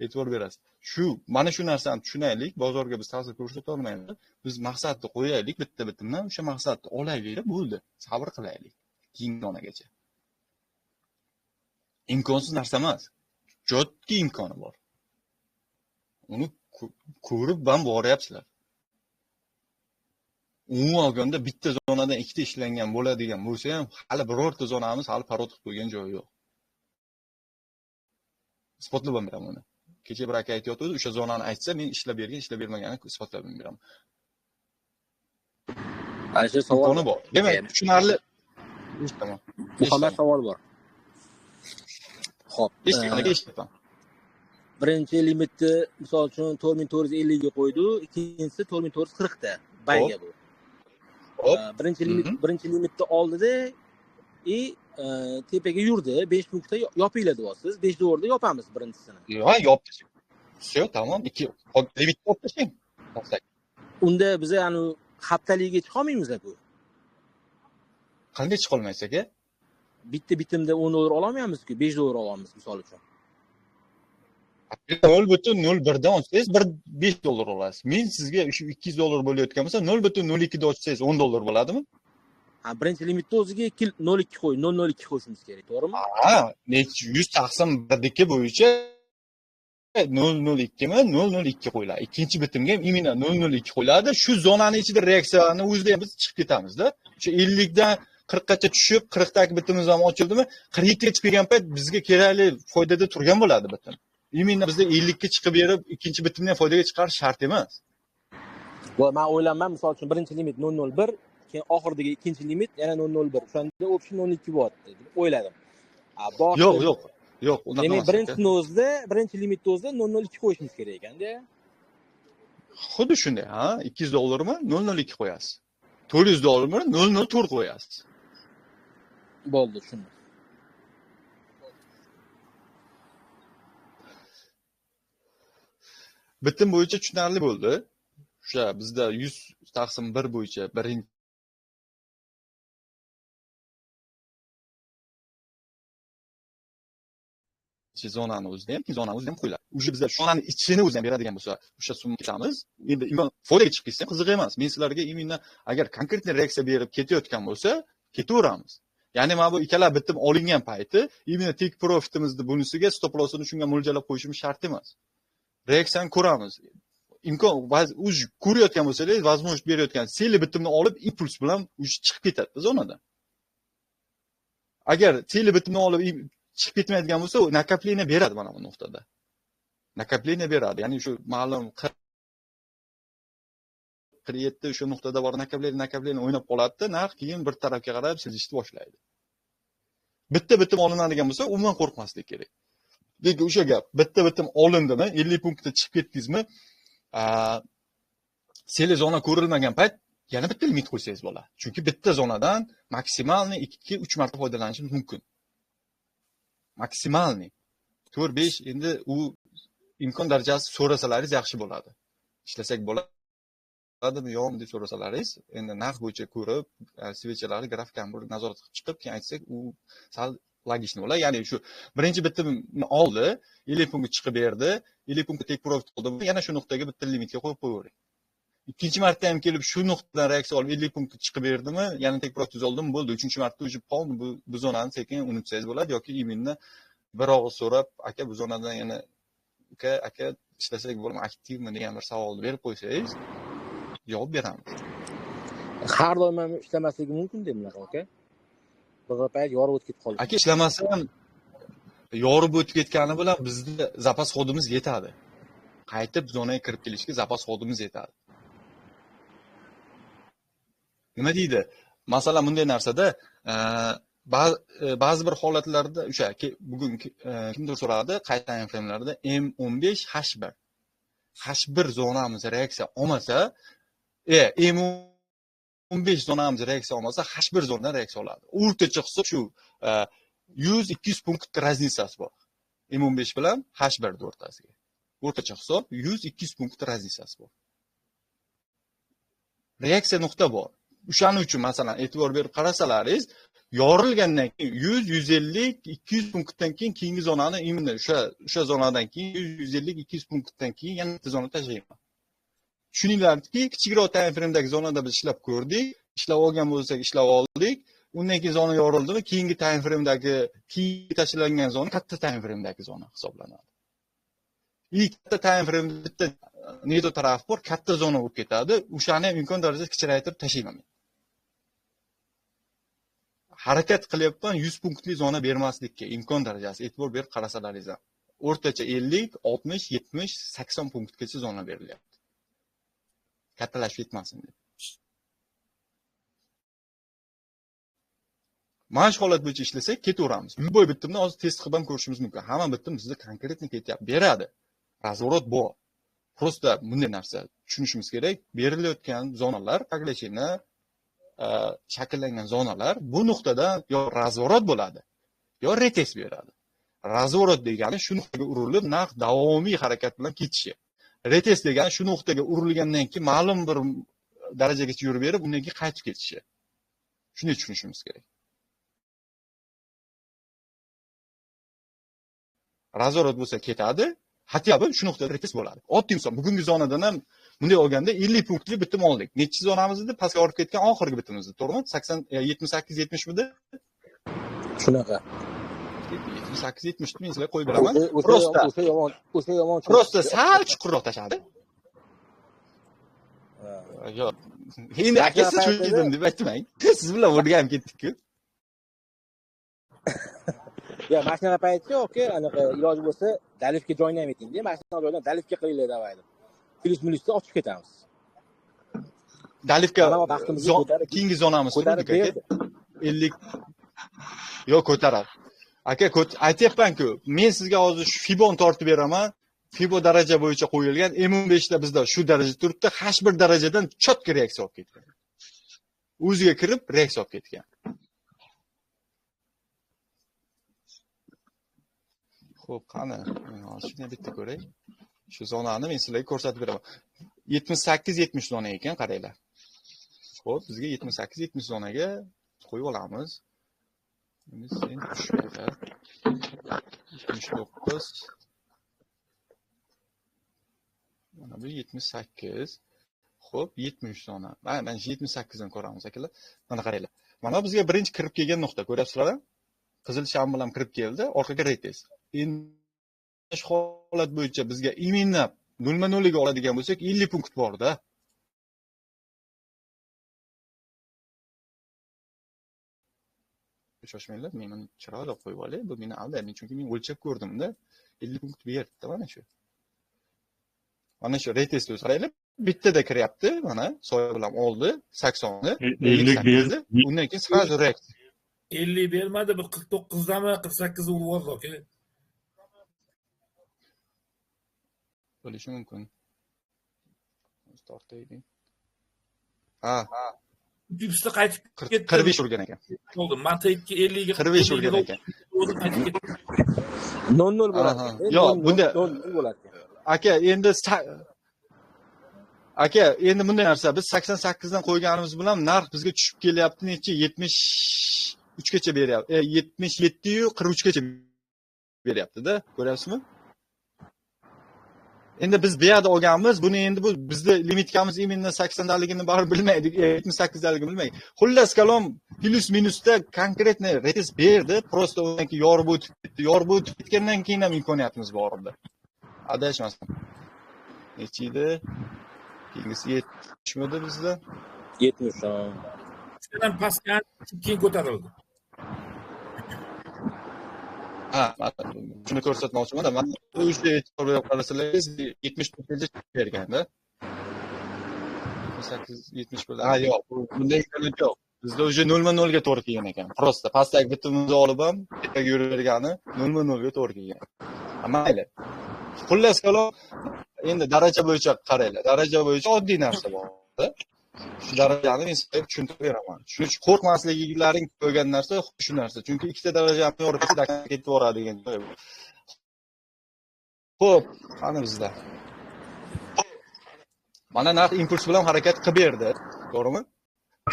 E'tibor berasiz. Shu mana shu narsani tushunaylik, bozorga biz ta'sir ko'rsata olmaymiz. Biz maqsadni qo'yaylik, bitta bitimdan o'sha maqsadni olaylik, bo'ldi. Sabr qilaylik keyingi donagacha. Imkonsiz narsa emas. Jotki imkoni bor. Uni ko'rib ham boryapsizlar. Umuman olganda bitta zonadan ikkita ishlangan bo'ladigan bo'lsa ham, hali birorta zonamiz hali parod qilib qo'ygan joyi yo'q. Isbotlab ham beraman uni. Kecha bir aka aytayotgandi, o'sha zonani aytsa, men ishlab bergan, ishlab bermaganini isbotlab beraman. Ana shu savol bor. Demak, tushunarli. Eshitaman. Muhammad savol bor. Xo'p, eshitaman. Birinchi limitni misol uchun 4450 ga qo'ydi, ikkinchisi 4440 ta bayga bu. Xo'p. Birinchi limitni oldida i tepaga yurdi, 5 punktda yopinglar deyapsiz. 5 dollarda yopamiz birinchisini. Yo'q, yopdik. Всё, tamom. 2 limitni yopib tashlang. Unda biz anu haftaligiga chiqa olmaymiz-ku. Qanday chiqa olmaysiz aka? Bitta bitimda 10 dollar ola olmaymiz-ku, 5 dollar olamiz misol uchun. 0.01 dan ochsangiz 1.5 dollar olasiz. Men sizga shu 200 dollar bo'layotgan bo'lsa, 0.02 da ochsangiz 10 dollar bo'ladimi? Ha, birinchi limitni o'ziga 2.02 qo'y, 0.02 qo'yishimiz kerak, to'g'rimi? Ha, necha 100 taqsim 1 bo'yicha 0.02 mi 0.02 qo'yiladi. Ikkinchi bitimga ham imенно 0.02 qo'yiladi. Shu zonani ichida reaksiyani o'zida ham biz chiqib ketamizda. O'sha 50 dan 40 gacha tushib, 40 dagi bitimimiz ham ochildimi? 42 ga chiqib kelgan payt bizga kerakli foydada turgan bo'ladi bitim. Imенно bizda 50 ga chiqib berib, ikkinchi bitimni ham foydaga chiqarish shart emas. Va men o'ylayman, misol uchun birinchi limit 0.01, keyin oxiridagi ikkinchi limit yana 0.01. O'shanda общий 0.2 bo'lyapti deb o'yladim. Yo'q, yo'q. Yo'q, unaqa emas. Demak, o'zida, birinchi limitni o'zida 0.02 qo'yishimiz kerak ekanda. Xuddi shunday, ha, 200 dollarmi 0.02 qo'yasiz. 400 dollarmi 0.04 qo'yasiz. Bo'ldi, tushundim. Bitim bo'yicha tushunarli bo'ldi. O'sha bizda 100 taqsim 1 bo'yicha birinchi zonani o'zida ham, ikkinchi zonani o'zida ham qo'yiladi. O'sha bizda zonani ichini o'zida ham beradigan bo'lsa, o'sha summa ketamiz. Endi imkon foydaga chiqib ketsa ham qiziq emas. Men sizlarga imенно agar konkretniy reaksiya berib ketayotgan bo'lsa, ketaveramiz. Ya'ni mana bu ikkala bitim olingan payti imенно take profitimizni bunisiga stop lossini shunga mo'ljallab qo'yishimiz shart emas. Reaksiyani ko'ramiz. Imkon o'zi ko'rayotgan bo'lsangiz, возможность berayotgan seli bitimni olib impuls bilan o'zi chiqib ketadi zonadan. Agar seli bitimni olib chiqib ketmaydigan bo'lsa, u nakopleniya beradi mana bu nuqtada. Nakopleniya beradi. Ya'ni shu ma'lum 47 o'sha nuqtada bor nakopleniya o'ynab qoladi-da, narx keyin bir tarafga qarab siljishni boshlaydi. Bitta bitim olinadigan bo'lsa, umuman qo'rqmaslik kerak. Lekin o'sha gap, bitta bitim olindimi, 50 punktda chiqib ketdingizmi, seli zona ko'rilmagan payt yana bitta limit qo'ysangiz bo'ladi. Chunki bitta zonadan maksimalniy 2-3 marta foydalanishimiz mumkin. Maksimalniy 4-5 endi u imkon darajasi so'rasalaringiz yaxshi bo'ladi. Ishlasak bo'ladimi, yo'qmi deb so'rasalaringiz, endi narx bo'yicha ko'rib, svechalarni grafikani bir nazorat qilib chiqib, keyin aytsak, u sal logichni bo'ladi. Ya'ni shu birinchi bitimni oldi, 50 punktga chiqib berdi, 50 punktga take profit oldi, yana shu nuqtaga bitta limitga qo'yib qo'yavering. Ikkinchi marta ham kelib shu nuqtadan reaksiya olib 50 punktga chiqib berdimi, yana take profit oldimi, bo'ldi. Uchinchi marta уже полный bu zonani sekin unutsangiz bo'ladi yoki imенно bir og'iz so'rab, aka bu zonadan yana uka, aka ishlasak bo'ladimi, aktivmi degan bir savolni berib qo'ysangiz, javob beramiz. Har doim ham ishlamasligi mumkin deyman, aka. Bir payt yorib o'tib ketib qoldi. Aka ishlamasa ham Yorib o'tib ketgani bilan bizda zapas xodimiz yetadi. Qaytib zonaga kirib kelishga zapas xodimiz yetadi. Nima deydi? Masalan, bunday narsada ba'zi bir holatlarda o'sha bugun kimdir so'radi, qaysi time frame'larda M15 H1. H1 zonamiz reaksiya olmasa, M15 zonamiz reaksiya olmasa, H1 zonadan reaksiya oladi. O'rtacha hisob shu 100-200 punkt razницasi bor. M15 bilan H1 o'rtasiga. O'rtacha hisob 100-200 punkt razницasi bor. Reaksiya nuqta bor. O'shaning uchun masalan e'tibor berib qarasalaringiz, yorilgandan keyin 100, 150, 200 punktdan keyin keyingi zonani imенно o'sha zonadan keyin 100, 150, 200 punktdan keyin yana bitta zona tashlayman. Tushuninglarki, kichikroq time frame'dagi zonada biz ishlab ko'rdik, ishlab olgan bo'lsak ishlab oldik. Undan keyin zona yorildimi, keyingi time frame'dagi keyingi tashlangan zona katta time frame'dagi zona hisoblanadi. Katta time frame'da bitta neto taraf bor, katta zona bo'lib ketadi. O'shani ham imkon darajada kichraytirib tashlayman. Harakat qilyapman 100 punktli zona bermaslikka imkon darajasi e'tibor berib qarasalaringiz ham. O'rtacha 50, 60, 70, 80 punktgacha zona berilyapti. Kattalashib ketmasin deb. Mana shu holat bo'yicha ishlasak ketaveramiz. Любой bitimni hozir test qilib ham ko'rishimiz mumkin. Hamma bitim bizda konkretно ketyapti, beradi. Razворот bor. Просто bunday narsa tushunishimiz kerak. Berilayotgan zonalar, поглощение shakllangan zonalar bu nuqtada yo razворот bo'ladi, yo retest beradi. Razворот degani shu nuqtaga urilib, narx davomiy harakat bilan ketishi. Retest degani shu nuqtaga urilgandan keyin ma'lum bir darajagacha yurib berib, undan keyin qaytib ketishi. Shuni tushunishimiz kerak. Razворот bo'lsa ketadi, hatto shu nuqtada retest bo'ladi. Oddiy misol, bugungi zonadan ham bunday olganda 50 punktli bitim oldik. Nechi zonamiz edi? Pastga borib ketgan oxirgi bitimimiz, to'g'rimi? 78 70 midi? Shunaqa. 78 70 men sizlarga qo'yib beraman. Prosta o'sha yomon. Prosta sal chuqurroq tashladi. Yo'q. Endi aka siz cho'chidim deb aytmang. Siz bilan o'rganib ketdik-ku. Ya, mana shunaqa paytda aka, anaqa iloji bo'lsa dalifga joyni ham ayting-da. Mana shunaqa joydan dalifga qilinglar davay deb. Plyus minusda ochib ketamiz. Dalifga keyingi zonamiz turdik aka. 50 yo'q ko'taradi. Aka, aytyapman-ku, men sizga hozir shu Fiboni tortib beraman. Fibo daraja bo'yicha qo'yilgan M15 da bizda shu daraja turibdi, H1 darajadan chotki reaksiya olib ketgan. O'ziga kirib reaksiya olib ketgan. Xo'p, qani, hozir shuni bitta ko'ray. Shu zonani men sizlarga ko'rsatib beraman. 78-70 zona ekan, qaranglar. Xo'p, bizga 78-70 zonaga qo'yib olamiz. Endi sen tushmaydi. 79. Mana bu 78. Xo'p, 70 zona. Mana 78 dan ko'ramiz akalar. Mana qaranglar. Mana bizga birinchi kirib kelgan nuqta, ko'ryapsizlar? Qizil sham bilan kirib keldi, orqaga retest. Endi shu holat bo'yicha bizga imенно 0.0 ga oladigan bo'lsak 50 punkt bor-da. Shoshmanglar, men buni chiroyli qo'yib olay. Bu meni aldaydi, chunki men o'lchab ko'rdim-da. 50 punkt berdi mana shu. Mana shu retest o'zi qaranglar, bittada kiryapti, mana soya bilan oldi 80 ni, 50 berdi. Undan keyin sразу reaksiya. 50 bermadi, bir 49 dami 48 urib oldi aka. Bo'lishi mumkin. Tortaylik. Ha. Pipsda qaytib ketdi. 45 urgan ekan. Bo'ldi. Matayga 50 ga 45 urgan ekan. 0-0 bo'ladi. Yo'q, bunda 0-0 bo'ladi. Aka, endi aka, endi bunday narsa, biz 88 dan qo'yganimiz bilan narx bizga tushib kelyapti, necha 73 gacha beryapti. 77 yu 43 gacha beryapti-da, ko'ryapsizmi? Endi biz bu yerda olganmiz, buni endi bu bizda limitkamiz imенно 80 daligini baribir bilmaydik, 78 daligini bilmaydik. Xullas kalom, plus minusda konkretni retest berdi, prosta undan keyin yorib o'tib ketdi. Yorib o'tib ketgandan keyin ham imkoniyatimiz bor edi. Adashmasam. Necha edi? Keyingisi 70 midi bizda? 70. Shundan pastga keyin ko'tarildi. Ha, shuni ko'rsatmoqchiman. Mana o'sha e'tibor berib qarasangiz 74 berganda. 78 71. Ha, yo'q, bunday yo'q. Bizda уже 0.0 ga to'g'ri kelgan ekan. Prosta pastdagi bitimimizni olib ham tepaga yuravergani 0.0 ga to'g'ri kelgan. Mayli. Xullas kalom, endi daraja bo'yicha qaranglar. Daraja bo'yicha oddiy narsa bor. Shu darajani men sizlarga tushuntirib beraman. Shuning uchun qo'rqmasliklaring qo'ygan narsa shu narsa. Chunki ikkita darajani o'rtasida ketib boradigan joy bu. Xo'p, qani bizda? Mana narx impuls bilan harakat qilib berdi, to'g'rimi?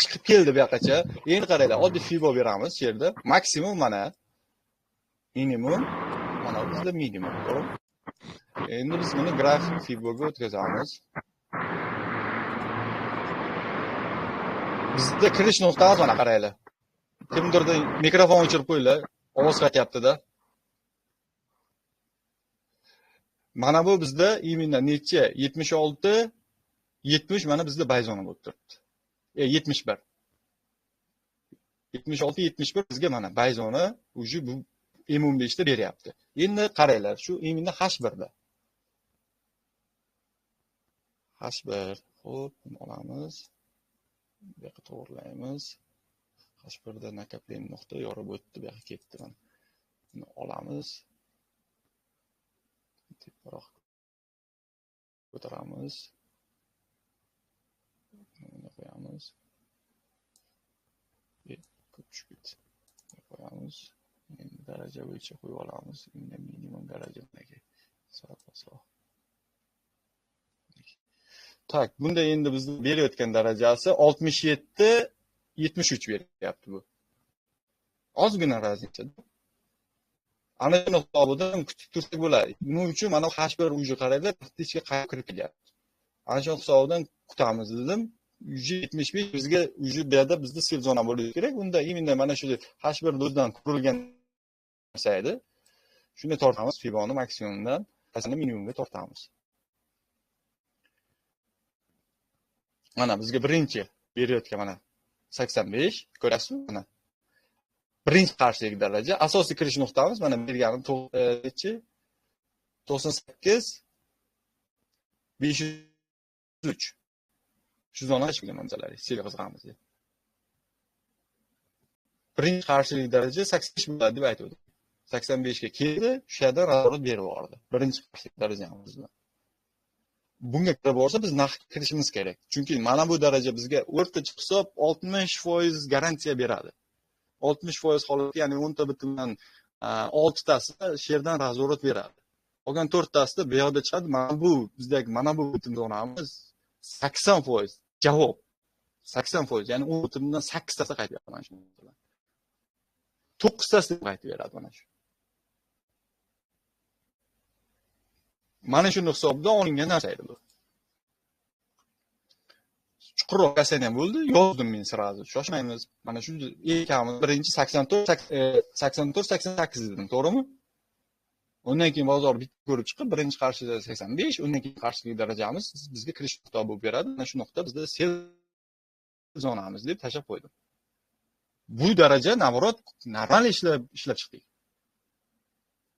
Chiqib keldi bu yoqqacha. Endi qaranglar, oddiy fibo beramiz shu yerda. Maksimum mana, minimum, mana bizda minimum, to'g'rimi? Endi biz buni grafik fiboga o'tkazamiz. Bizda kirish nuqtamiz mana qaranglar. Kimdirda mikrofon o'chirib qo'yinglar, ovoz qaytyapti-da. Mana bu bizda именно necha? 76 70 mana bizda bayzona bo'lib turibdi. 71. 76 71 bizga mana bayzona уже bu M15 da beryapti. Endi qaranglar, shu именно H1 da. H1, xo'p, buni olamiz. Bu yoqqa to'g'rilaymiz. H1 da накопление nuqta yorib o'tdi, bu yoqqa ketdi mana. Buni olamiz. Teparoq ko'taramiz. Buni qo'yamiz. Ko'p tushib ketdi. Qo'yamiz. Endi daraja bo'yicha qo'yib olamiz. Endi minimum daraja nega? Sal pastroq. Tak, bunda endi bizni berayotgan darajasi 67 73 beryapti bu. Ozgina razница. Ana shuni hisobidan kutib tursak bo'ladi. Buning uchun mana H1 uji qaranglar, ichga qaytib kirib kelyapti. Ana shuni hisobidan kutamiz dedim. Uji 75 bizga uji bu yerda bizda sell zona bo'lishi kerak. Unda именно mana shu H1 o'zidan qurilgan narsa edi. Shuni tortamiz Fiboni maksimumdan, pastini minimumga tortamiz. Mana bizga birinchi berayotgan mana 85 ko'rasizmi mana. Birinchi qarshilik daraja, asosiy kirish nuqtamiz mana berganim 98 503. Shu zona ichida manzalar, sel qizg'amiz deb. Birinchi qarshilik daraja 85 bo'ladi deb aytdi. 85 ga keldi, shu yerda razorot berib yubordi. Birinchi qarshilik darajamiz bilan. Bunga kirib borsa biz narx kirishimiz kerak. Chunki mana bu daraja bizga o'rtacha hisob 60% garantiya beradi. 60% holatda, ya'ni 10 ta bitimdan 6 tasi sherdan razorot beradi. Qolgan 4 tasida bu yoqda chiqadi. Mana bu bizdagi mana bu bitim zonamiz 80% javob. 80%, ya'ni 10 bitimdan 8 tasi qaytib beradi mana shu. 9 tasi qaytib beradi mana shu. Mana shuni hisobidan olingan narsa edi bu. Chuqurroq kasana ham bo'ldi, yozdim men sразу. Shoshmaymiz. Mana shu ekamiz. Birinchi 84 84 88 dedim, to'g'rimi? Undan keyin bozor bitta ko'rib chiqib, birinchi qarshida 85, undan keyin qarshilik darajamiz bizga kirish nuqta bo'lib beradi. Mana shu nuqta bizda sell zonamiz deb tashlab qo'ydim. Bu daraja naborot normal ishlab chiqdik.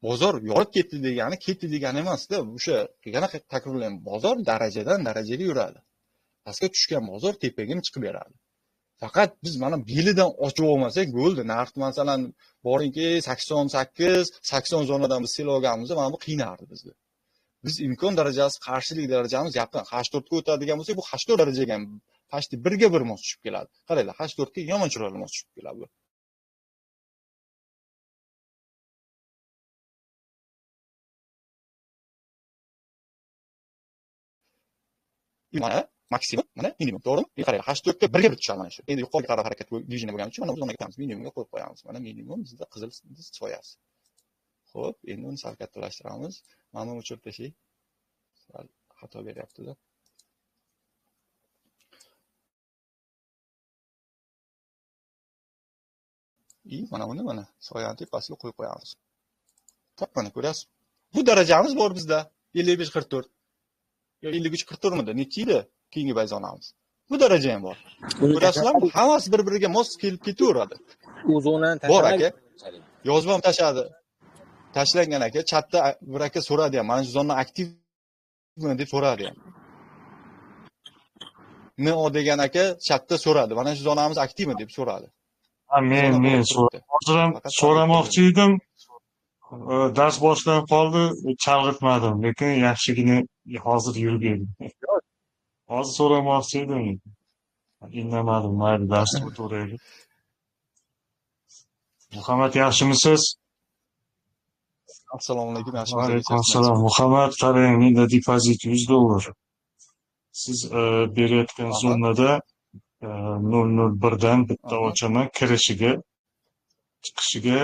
Bozor yorib ketdi degani, ketdi degani emas-da, o'sha yana takrorlayman, bozor darajadan darajaga yuradi. Pastga tushgan bozor tepaga ham chiqib beradi. Faqat biz mana belidan ochib olmasak bo'ldi. Narx masalan boringki 88, 80 zonadan biz sel olganimizda mana bu qiynardi bizni. Biz imkon darajasi, qarshilik darajamiz yaqin H4 ga o'tadigan bo'lsak, bu H4 darajaga ham почти birga bir mos tushib keladi. Qaranglar, H4 ga yomon chiroyli mos tushib keladi bu. Mana maksimum, mana minimum, to'g'rimi? Qaranglar, H4 ga birga bir tushadi mana shu. Endi yuqoriga qarab harakat движение bo'lgani uchun mana bu zonaga ketamiz, minimumga qo'yib qo'yamiz. Mana minimum bizda qizil soyasi. Xo'p, endi uni sal kattalashtiramiz. Mana buni o'chirib tashlay. Sal xato beryapti-da. Mana buni mana soyani tepasiga qo'yib qo'yamiz. Tap mana ko'rasiz. Bu darajamiz bor bizda. 55.44. Yo 53.44 midi? Necha edi? Keyingi bayzonamiz. Bu daraja ham bor. Ko'rasizlarmi? Hammasi bir-biriga mos kelib ketaveradi. U zonani Bor aka. Yozib ham tashladi. Tashlangan aka, chatda bir aka so'radi ham, mana shu zona aktivmi deb so'radi ham. NO degan aka chatda so'radi, mana shu zonamiz aktivmi deb so'radi. Ha, men hozir ham so'ramoqchi edim. Dars boshlanib qoldi, chalg'itmadim, lekin yaxshigina hozir yurib edim. Hozir so'ramoqchi edim. Indamadim, mayli, darsni o'taveraylik. Muhammad, yaxshimisiz? Assalomu alaykum, yaxshimisiz? Alaykum assalom. Muhammad, qarang, menda depozit $100. Siz berayotgan zonada 0.01 dan bitta ochaman, kirishiga, chiqishiga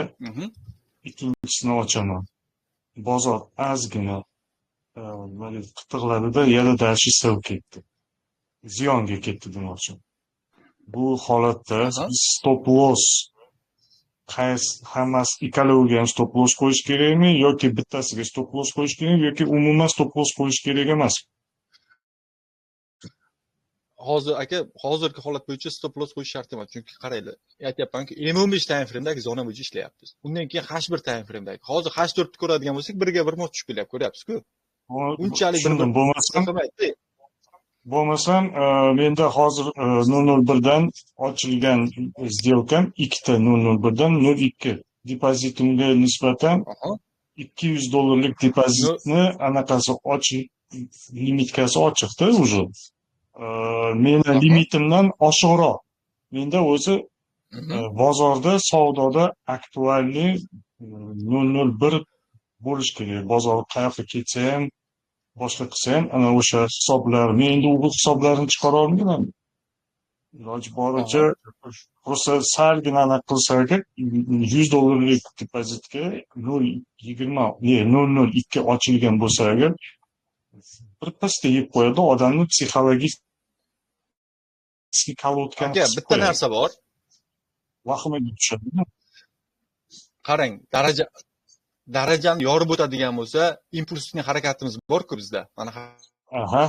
ikkinchisini ochaman. Bozor ozgina qitiqladida, yana dashi sel ketdi. Ziyonga ketdi demoqchiman. Bu holatda stop loss qaysi hammasi ikkaloviga ham stop loss qo'yish kerakmi yoki bittasiga stop loss qo'yish kerakmi yoki umuman stop loss qo'yish kerak emas? Hozir aka, hozirgi holat bo'yicha stop loss qo'yish shart emas, chunki qaranglar, aytyapmanki, M15 time frame'dagi zona bo'yicha ishlayapmiz. Undan keyin H1 time frame'dagi. Hozir H4 ni ko'radigan bo'lsak, birga bir mos tushib kelyapti, ko'ryapsiz-ku. Unchalik bir bo'lmasam, menda hozir 0.01 dan ochilgan сделкам ikkita 0.01 dan 0.2 depozitimga nisbatan $200 depozitni anaqasi ochiq, limitkasi ochiqda уже. Meni limitimdan oshiqroq. Menda o'zi bozorda savdoda aktualli 0.01 bo'lish kerak. Bozor qayoqqa ketsa ham, boshqa qilsa ham, ana o'sha hisoblar, men endi u hisoblarni chiqara olmayman. Iloji boricha rosa salgina anaqa qilsa agar $100 depozitga 0.20, ne 0.02 ochilgan bo'lsa agar bir pastga yeb qo'yadi, odamni psixologik kolodkani. Aka, bitta narsa bor. Vahimaga tushadi. Qarang, darajani yorib o'tadigan bo'lsa, impulsli harakatimiz bor-ku bizda. Mana aha.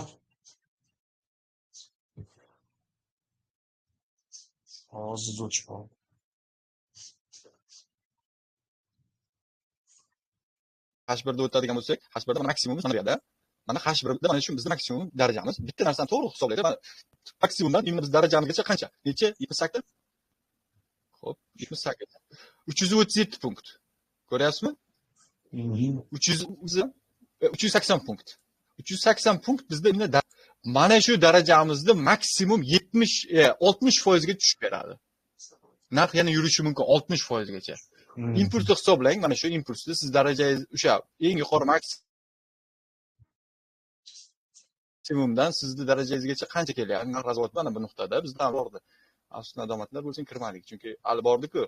Hozir o'chib qoldi. H1 da o'tadigan bo'lsak, H1 da maksimumimiz mana bu yerda. Mana H1 da mana shu bizning maksimum darajamiz. Bitta narsani to'g'ri hisoblaydi. Mana maksimumdan endi biz darajamizgacha qancha? Necha? 78. Xo'p, 78. 337 punkt. Ko'ryapsizmi? 380 punkt. 380 punkt bizda endi mana shu darajamizda maksimum 60% ga tushib beradi. Narx yana yurishi mumkin 60% gacha. Impulsni hisoblang, mana shu impulsni siz darajangiz o'sha eng yuqori maksimumdan sizni darajangizgacha qancha kelyapti? Narx razvot mana bu nuqtada bizdan bordi. Afsus nadomatlar bo'lsin, kirmadik, chunki hali bordi-ku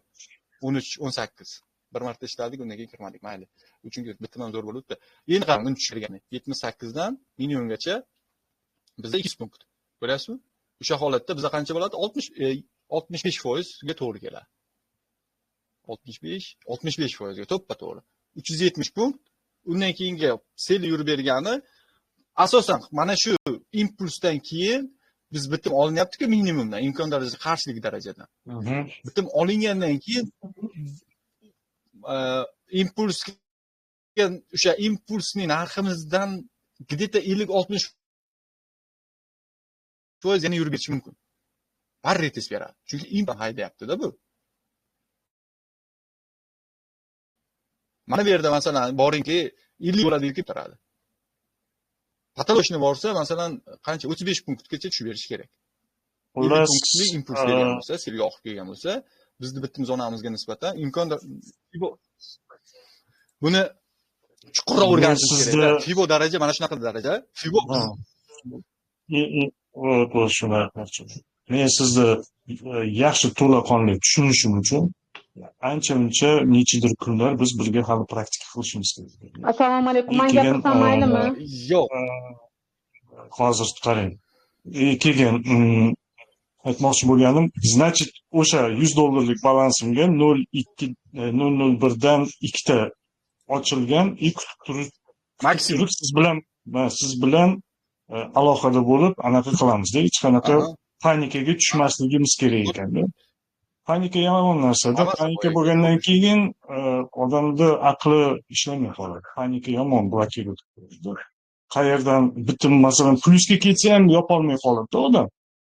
13-18. Bir marta ishladik, undan keyin kirmadik, mayli. Chunki bitim ham zo'r bo'libdi. Endi qarang, uni tushirgani 78 dan minimumgacha bizda 200 punkt. Ko'ryapsizmi? O'sha holatda bizda qancha bo'ladi? 65% ga to'g'ri keladi. 65% ga to'ppa-to'g'ri. 370 punkt. Undan keyingi sel yurib bergani asosan mana shu impulsdan keyin biz bitim olinyapti-ku minimumdan, imkon darajasi qarshilik darajadan. Bitim olingandan keyin impulsga o'sha impulsning narximizdan где-то 50-60% yana yurib ketishi mumkin. Barri tez beradi. Chunki impuls haydayapti-da bu. Mana bu yerda masalan boringki 50 bo'ladi deb turadi. Patoloshni borsa, masalan, qancha 35 punktgacha tushib berish kerak. Xullas, 50 punktli impuls bergan bo'lsa, selga oqib kelgan bo'lsa, bizni bitim zonamizga nisbatan imkon buni chuqurroq o'rganishimiz kerak. Fibo daraja mana shunaqa daraja. Fibo shuni aytmoqchi. Men sizni yaxshi to'laqonli tushunishim uchun ancha-muncha nechidir kunlar biz birga hali praktika qilishimiz kerak. Assalomu alaykum. Men gapirsam maylimi? Yo'q. Hozir qarang. Keyin aytmoqchi bo'lganim, значит, o'sha $100 balansimga 0.2 0.01 dan ikkita ochilgan, kutib turib maksimum siz bilan aloqada bo'lib anaqa qilamizda, hech qanaqa panikaga tushmasligimiz kerak ekanda. Panika yomon narsada. Panika bo'lgandan keyin odamda aqli ishlamay qoladi. Panika yomon blokirib qo'yadi. Qayerdan bitim, masalan, plyusga ketsa ham yopolmay qoladi odam.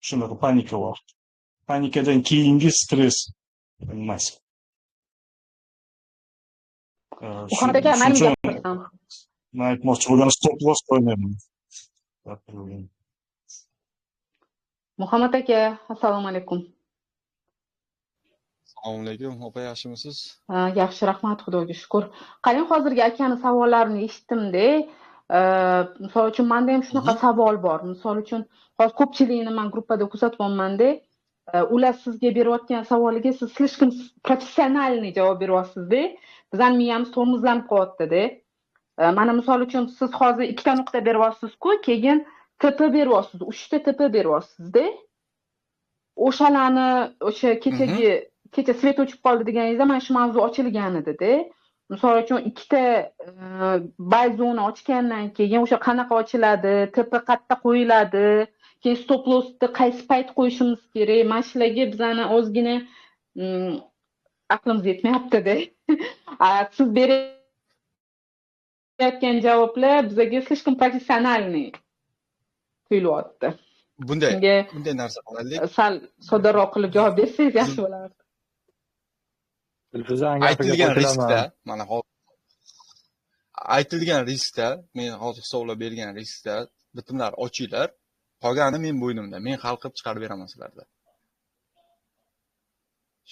Shunaqa panika vaqti. Panikadan keyingi stress emas. Muhammad aka, men gapirsam. Men aytmoqchi bo'lgan stop loss qo'ymayman. Muhammad aka, assalomu alaykum. Assalomu alaykum, opa, yaxshimisiz? Yaxshi, rahmat, Xudoga shukr. Qarang, hozirgi akani savollarini eshitdim-da. Misol uchun menda ham shunaqa savol bor. Misol uchun hozir ko'pchiligini men gruppada kuzatyapman-da. Ular sizga berayotgan savoliga siz слишком professionalniy javob beryapsiz-da. Bizning miyamiz tormozlanib qolyapti-da. Mana misol uchun siz hozir ikkita nuqta beryapsiz-ku, keyin TP beryapsiz, 3 ta TP beryapsiz-da. O'shalarni o'sha kecha svet o'chib qoldi deganingizda mana shu mavzu ochilgan edi-da. Misol uchun ikkita buy zona ochgandan keyin o'sha qanaqa ochiladi, TP qayerda qo'yiladi, keyin stop lossni qaysi payt qo'yishimiz kerak, mana shularga bizani ozgina aqlimiz yetmayapti-da. Siz berayotgan javoblar bizga слишком professionalniy tuyulyapti. Bunday narsa qilaylik. Sal soddaroq qilib javob bersangiz yaxshi bo'lardi. Aytilgan riskda, mana hozir aytilgan riskda, men hozir hisoblab bergan riskda bitimlar ochinglar, qolgani men bo'ynimda, men hal qilib chiqarib beraman sizlarga.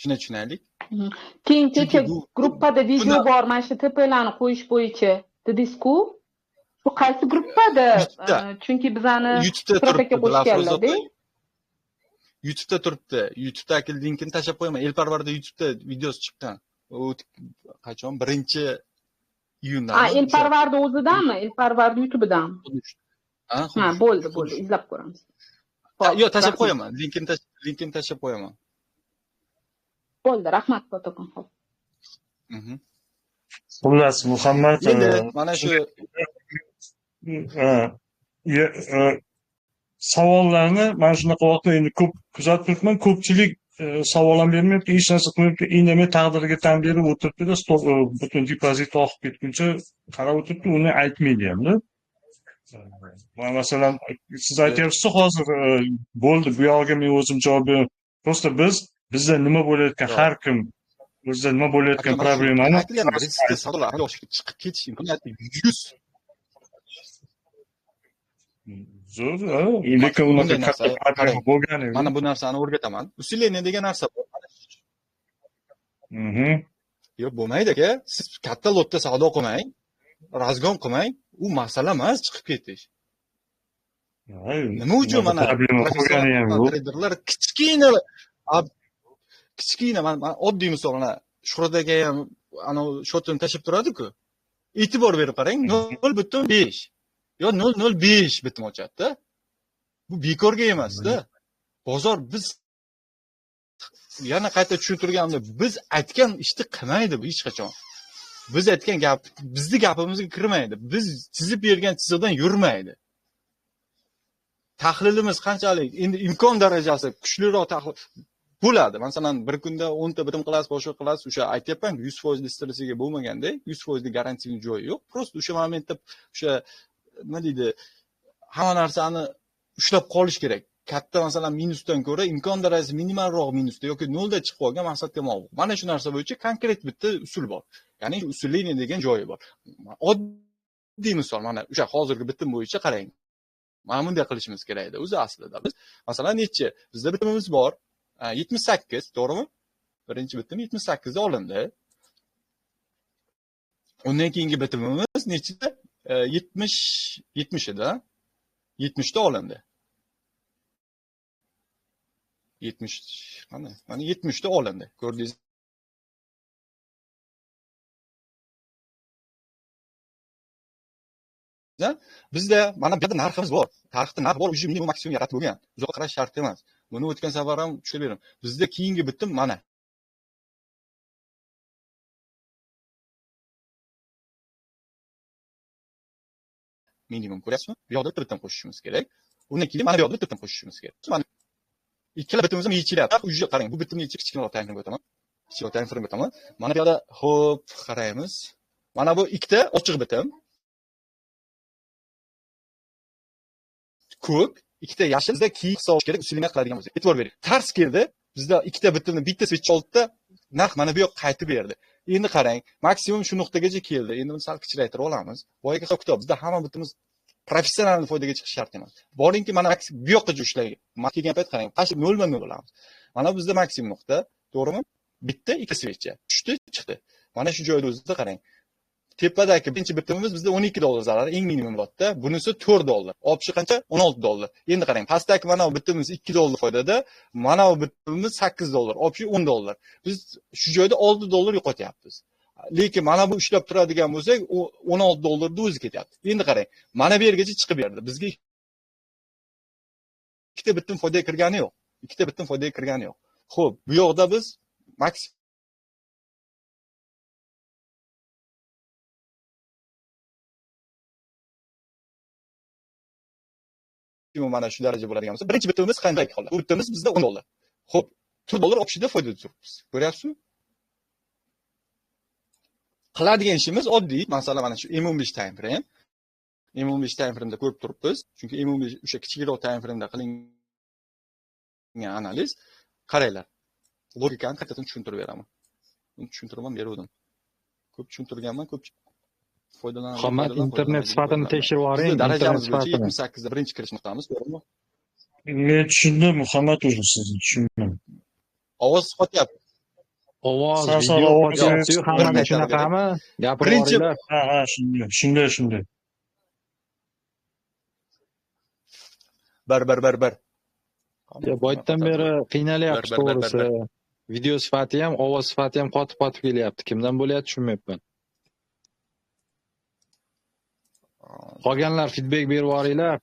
Shuni tushunaylik. Keyin kecha gruppada video bor, mana shu TPlarni qo'yish bo'yicha dedingiz-ku. Bu qaysi gruppada? Chunki bizani YouTube'da qo'shganlar-da. YouTube'da turibdi. YouTube'dagi linkini tashlab qo'yaman. Elparvarda YouTube'da videosi chiqqan. U qachon? 1-iyundan. Ha, Elparvarda o'zidami? Elparvarda YouTube'dami? Ha, bo'ldi, bo'ldi. Izlab ko'ramiz. Yo'q, tashlab qo'yaman. Linkini tashlab qo'yaman. Bo'ldi, rahmat kattakon. Xo'p. Xullas, Muhammad, endi mana shu savollarni mana shunaqa vaqtda endi ko'p kuzatib turibman, ko'pchilik savol ham bermayapti, hech narsa qilmayapti, indamay taqdiriga tan berib o'tiribdi-da, butun depozit oqib ketguncha qarab o'tiribdi, uni aytmaydi hamda. Masalan, siz aytyapsiz hozir bo'ldi, bu yog'iga men o'zim javob beraman. Просто bizda nima bo'layotgan, har kim o'zida nima bo'layotgan problemani riskli savdolar amalga oshirib chiqib ketish imkoniyati 100 zo'r, lekin unaqa katta problema bo'lgani yo'q. Mana bu narsani o'rgataman. Usilение degan narsa bor. Yo'q, bo'lmaydi aka. Siz katta lotda savdo qilmang, razgon qilmang, u masala emas chiqib ketish. Nima uchun mana treyderlar kichkina mana oddiy misol, mana Shuhrat aka ham ana shotini tashlab turadi-ku. E'tibor berib qarang, 0.5 yo 0.05 bitim ochadi-da. Bu bekorga emas-da. Bozor biz yana qayta tushuntirganimda biz aytgan ishni qilmaydi bu hech qachon. Biz aytgan gap bizni gapimizga kirmaydi. Biz chizib bergan chiziqdan yurmaydi. Tahlilimiz qanchalik endi imkon darajasi kuchliroq tahlil bo'ladi. Masalan, bir kunda 10 ta bitim qilasiz, boshqa qilasiz, o'sha aytyapman, 100% strategiya bo'lmaganda, 100% garantiyaning joyi yo'q. Prosta o'sha momentda o'sha nima deydi, hamma narsani ushlab qolish kerak. Katta masalan minusdan ko'ra imkon darajasi minimalroq minusda yoki nolda chiqib qolgan maqsadga muvofiq. Mana shu narsa bo'yicha konkret bitta usul bor. Ya'ni usulliy degan joyi bor. Oddiy misol, mana o'sha hozirgi bitim bo'yicha qarang. Mana bunday qilishimiz kerak edi o'zi aslida. Biz masalan necha bizda bitimimiz bor? 78, to'g'rimi? Birinchi bitim 78 da olindi. Undan keyingi bitimimiz nechida? 70 edi. 70 da olindi. 70 qani? Mana 70 da olindi. Ko'rdingiz? Bizda mana bu yerda narximiz bor. Tarixda narx bor, уже minimum maksimum yaratib bo'lgan. Uzoqqa qarash shart emas. Buni o'tgan safar ham tushunib berdim. Bizda keyingi bitim mana. Minimum ko'ryapsizmi? Bu yoqda bitta bitim qo'shishimiz kerak. Undan keyin mana bu yoqda bitta bitim qo'shishimiz kerak. Mana Ikkala bitimiz ham yechilyapti. Уже qarang, bu bitimni yechib kichkinaroq time frame o'taman. Kichikroq time frame o'taman. Mana bu yerda xo'p, qaraymiz. Mana bu ikkita ochiq bitim. Ko'k, ikkita yashil bizda keyin hisob kerak, usulini qiladigan bo'lsak. E'tibor bering. Tars keldi. Bizda ikkita bitimni bitta switch oldida narx mana bu yoqqa qaytib berdi. Endi qarang, maksimum shu nuqtagacha keldi. Endi buni sal kichraytirib olamiz. Boyagi hisob kitob bizda hamma bitimiz professional foydaga chiqish shart emas. Boringki mana bu yoqqacha ushlagan. Mana kelgan payt qarang, qashi 0.0 bo'lamiz. Mana bizda maksimum nuqta, to'g'rimi? Bitta, ikki svecha. Tushdi, chiqdi. Mana shu joyda o'zida qarang. Tepadagi birinchi bitimimiz bizda $12 zarar, eng minimum lotda. Bunisi $4. Obshi qancha? $16. Endi qarang, pastdagi mana bu bitimimiz $2 foydada, mana bu bitimimiz $8, obshi $10. Biz shu joyda $6 yo'qotyapmiz. Lekin mana bu ushlab turadigan bo'lsak, $16 o'zi ketyapti. Endi qarang, mana bu yergacha chiqib berdi. Bizga ikkita bitim foydaga kirgani yo'q. Ikkita bitim foydaga kirgani yo'q. Xo'p, bu yoqda biz maksimum mana shu daraja bo'ladigan bo'lsa, birinchi bitimimiz qanday holat? Bu bitimimiz bizda $10. Xo'p, $4 obshida foyda turibmiz. Ko'ryapsizmi? Qiladigan ishimiz oddiy, masalan, mana shu M15 time frame. M15 time frame'da ko'rib turibmiz. Chunki M15 o'sha kichikroq time frame'da qilingan analiz. Qaranglar. Logikani qaytadan tushuntirib beraman. Buni tushuntirib ham beruvdim. Ko'p tushuntirganman, ko'p foydalanib. Muhammad, internet sifatini tekshirib yuboring. Darajamiz bo'yicha 78 da birinchi kirish nuqtamiz, to'g'rimi? Men tushundim, Muhammad, o'zi sizni tushundim. Ovoz qotyapti. Ovoz, video qotyapti-yu, hammada shunaqami? Gapirib yuboringlar. Ha, shunday, shunday. Bir. Ya boydan beri qiynalyapmiz, to'g'risi. Video sifati ham, ovoz sifati ham qotib-qotib kelyapti. Kimdan bo'lyapti tushunmayapman. Qolganlar feedback berib yuboringlar.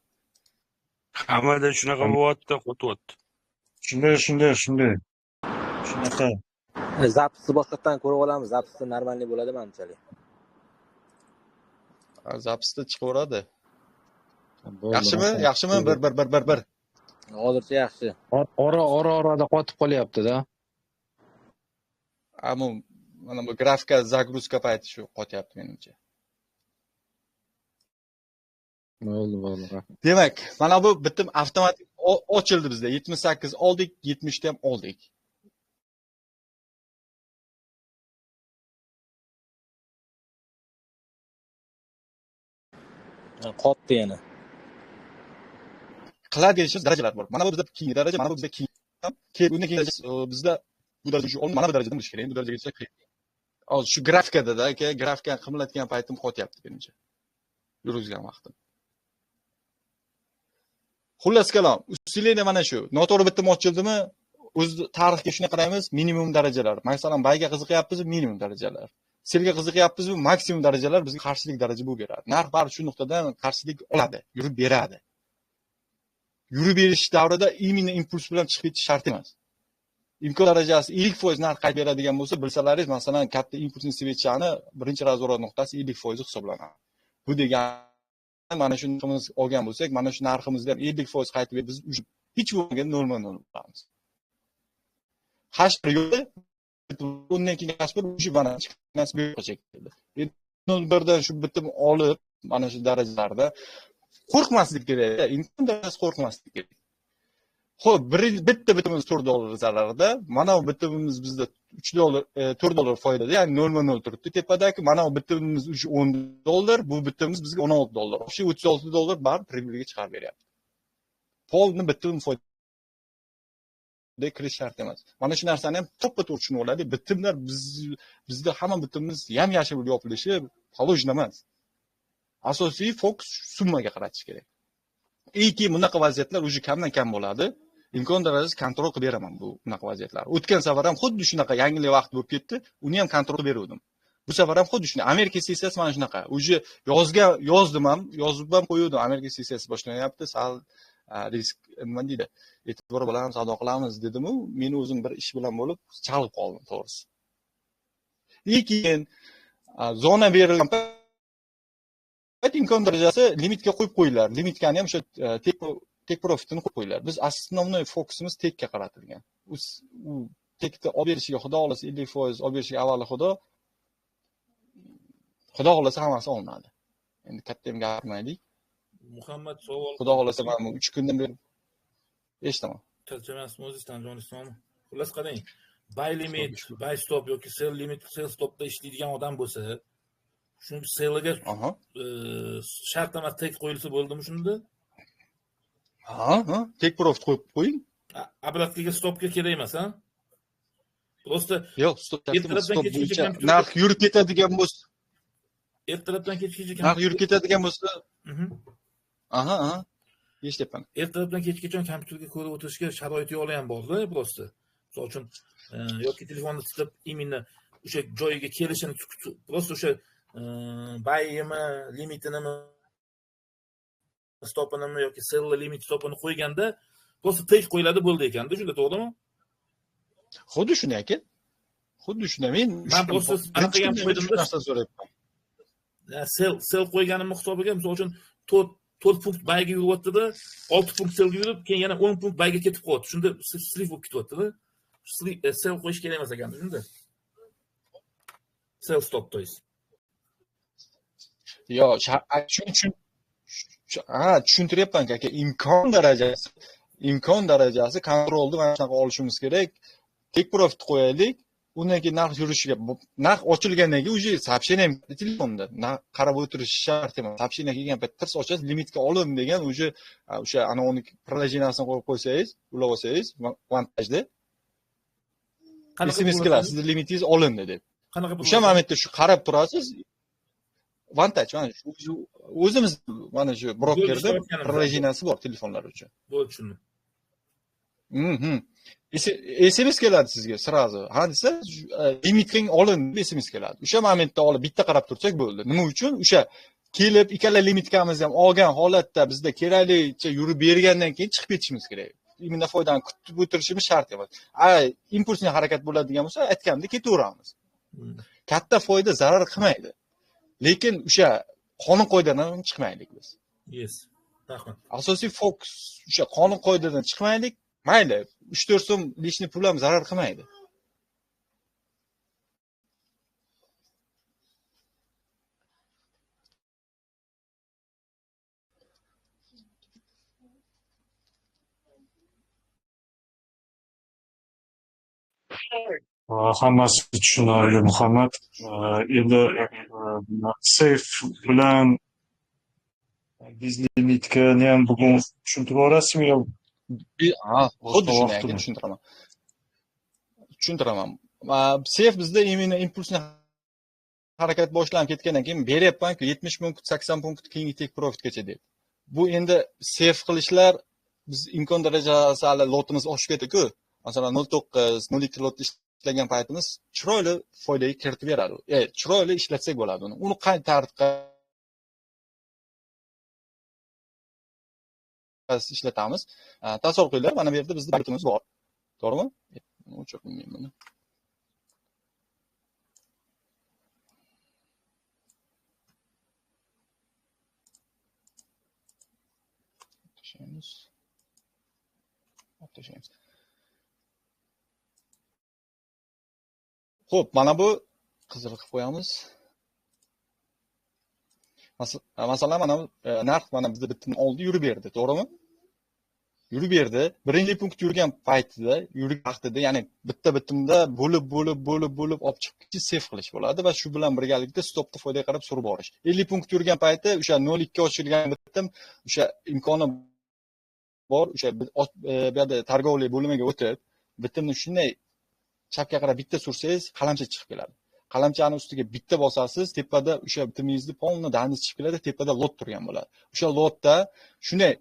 Hammada shunaqa bo'lyapti, qotyapti. Shunday. Shunaqa. Zapisni boshqatdan ko'rib olamiz. Zapisda normalniy bo'ladi manimchalik. Zapisda chiqaveradi. Yaxshimi? Yaxshimi? 1 1 1 1 1. Hozircha yaxshi. Ora-orada qotib qolyapti-da. Ammo mana bu grafika zagruzka payti shu qotyapti menimcha. Bo'ldi, rahmat. Demak, mana bu bitim avtomatik ochildi bizda. 78 oldik, 70 ta ham oldik. Qotdi yana. Qiladigan ishimiz darajalar bor. Mana bu bizda keyingi daraja, mana bu bizda keyingi. Keyin undan keyin bizda bu daraja shu, mana bu darajadan bo'lishi kerak. Bu darajagacha qiyin. Hozir shu grafikada-da, aka, grafikani qimlatgan paytim qotyapti menimcha. Yurgizgan vaqtim. Xullas kalom, usulini mana shu. Noto'g'ri bitim ochildimi? O'z tarixga shuni qaraymiz, minimum darajalar. Masalan, bayga qiziqyapmizmi, minimum darajalar. Selga qiziqyapmizmi, maksimum darajalar bizga qarshilik daraja bo'lib beradi. Narx bari shu nuqtadan qarshilik oladi, yurib beradi. Yurib berish davrida imенно impuls bilan chiqib ketish shart emas. Imkon darajasi 50% narx qaytib beradigan bo'lsa, bilsalaringiz, masalan, katta impulsni svechani birinchi razvorot nuqtasi 50% hisoblanadi. Bu degani mana shu narximiz olgan bo'lsak, mana shu narximizda ham 50% qaytib berib, biz hech bo'lmaganda 0.0 bo'lamiz. H1 yo'q, undan keyin H1 shu mana chiqmas bu yoqqa keldi. 0.1 dan shu bitim olib, mana shu darajalarda qo'rqmaslik kerak, imkon darajasi qo'rqmaslik kerak. Xo'p, bitta bitimimiz $4 zararida, mana bu bitimimiz bizda $3, $4 foydada, ya'ni 0.0 turibdi tepadagi. Mana bu bitimimiz $10, bu bitimimiz bizga $16. O'sha $36 bar pribelga chiqarib beryapti. Polni bitim foyda kirish shart emas. Mana shu narsani ham to'ppa-to'g'ri tushunib oladi. Bitimlar bizda hamma bitimimiz yam-yashil bo'lib yopilishi положено emas. Asosiy fokus summaga qaratish kerak. Keyin bunaqa vaziyatlar уже kamdan kam bo'ladi. Imkon darajasi kontrol qilib beraman bu bunaqa vaziyatlar. O'tgan safar ham xuddi shunaqa yangilik vaqt bo'lib ketdi, uni ham kontrol qilib beruvdim. Bu safar ham xuddi shunday. Amerika sessiyasi mana shunaqa. Уже yozdim ham, yozib ham qo'yuvdim. Amerika sessiyasi boshlanyapti, sal risk nima deydi? E'tibor bilan savdo qilamiz dedim-u, men o'zim bir ish bilan bo'lib chalg'ib qoldim, to'g'risi. Lekin zona berilgan payt imkon darajasi limitga qo'yib qo'yinglar. Limitkani ham o'sha tepa Take profitini qo'yib qo'yinglar. Biz основной fokusimiz tekka qaratilgan. U tekni olib berishiga Xudo xohlasa 50% olib berishiga avvalo Xudo xohlasa hammasi olinadi. Endi katta ham gapirmaylik. Muhammad savol. Xudo xohlasa mana bu 3 kundan beri eshitaman. Charchamasmi o'zingiz Tanjonistonni? Xullas qarang, buy limit, buy stop yoki sell limit, sell stopda ishlaydigan odam bo'lsa, shuni sellga shart emas tek qo'yilsa bo'ldimi shunda? Ha, ha, take profit qo'yib qo'ying. Обратkaga stopga kerak emas, ha? Просто yo'q, stop bo'yicha narx yurib ketadigan bo'lsa, ertalabdan kechgacha narx yurib ketadigan bo'lsa, aha, aha, eshityapman. Ertalabdan kechgacha kompyuterga ko'rib o'tirishga sharoit yo'qlar ham borda, просто. Misol uchun, yoki telefonni tutib, именно o'sha joyiga kelishini kutib, просто o'sha buy'imi, limitinimi, stopinimi yoki sell limit stopini qo'yganda, просто take qo'yiladi bo'ldi ekanda, shunda to'g'rimi? Xuddi shunday aka. Xuddi shunday. Men просто anaqa ham qo'ydimda, narsa so'rayapman. Sell qo'yganimni hisobiga, misol uchun 4 punkt buyga yuryapti-da, 6 punkt sellga yurib, keyin yana 10 punkt buyga ketib qolyapti. Shunda slip bo'lib ketyapti-da. Sell qo'yish kerak emas ekanda shunda. Sell stop, to есть. Yo'q, shuning uchun tushuntiryapman aka, imkon darajasi kontrolni mana shunaqa olishimiz kerak. Take profit qo'yaylik, undan keyin narx yurishiga, narx ochilgandan keyin уже сообщение ham telefonda qarab o'tirish shart emas. Сообщение kelgan paytda tirs ochasiz, limitga olin degan уже o'sha ana uni приложениесini qo'yib qo'ysangiz, ulab olsangiz, Vantajda SMS keladi, sizni limitingiz olindi deb. O'sha momentda shu qarab turasiz. Vantaj mana shu o'zimiz mana shu brokerda приложениesi bor telefonlar uchun. Bo'ldi, tushundim. SMS keladi sizga sразу. Ha desa, limitgang olindi deb SMS keladi. O'sha momentda olib bitta qarab tursak bo'ldi. Nima uchun? O'sha kelib ikkala limitkamizni ham olgan holatda bizda keraklicha yurib bergandan keyin chiqib ketishimiz kerak. Imенно foydani kutib o'tirishimiz shart emas. Impulsli harakat bo'ladigan bo'lsa, aytganimdek ketaveramiz. Katta foyda zarar qilmaydi. Lekin o'sha qonun qoidadan chiqmaylik biz. Yes. Rahmat. Asosiy fokus o'sha qonun qoidadan chiqmaylik. Mayli, 3-4 so'm lishni pul ham zarar qilmaydi. Hammasi tushunarli, Muhammad. Endi safe bilan bizlimitni ham bugun tushuntirib yuborasizmi yo? Xuddi shunday aka, tushuntiraman. Tushuntiraman. Safe bizda именно impulsni harakat boshlanib ketgandan keyin beryapman-ku 70 punkt, 80 punkt keyingi take profitgacha deb. Bu endi safe qilishlar biz imkon darajasi hali lotimiz oshib ketdi-ku. Masalan 0.9, 0.2 lot ishlagan paytimiz chiroyli foydaga kiritib beradi. Chiroyli ishlatsak bo'ladi uni. Uni qanday tartibda ishlatamiz? Tasavvur qilinglar, mana bu yerda bizning bitimiz bor. To'g'rimi? O'chirdim men buni. Tashlaymiz. Tashlaymiz. Xo'p, mana bu qizil qilib qo'yamiz. Masalan, mana bu narx mana bizda bitimni oldi yurib berdi, to'g'rimi? Yurib berdi. Birinchi punkt yurgan paytida, yurgan vaqtida, ya'ni bitta bitimda bo'lib olib chiqib save qilish bo'ladi va shu bilan birgalikda stopni foydaga qarab surib borish. 50 punkt yurgan payti o'sha 0.2 ochilgan bitim o'sha imkoni bor, o'sha bu yerda targovli bo'limiga o'tib, bitimni shunday chapga qarab bitta sursangiz qalamcha chiqib keladi. Qalamchani ustiga bitta bosasiz, tepada o'sha bitimingizni polni daniz chiqib keladi, tepada lot turgan bo'ladi. O'sha lotda shunday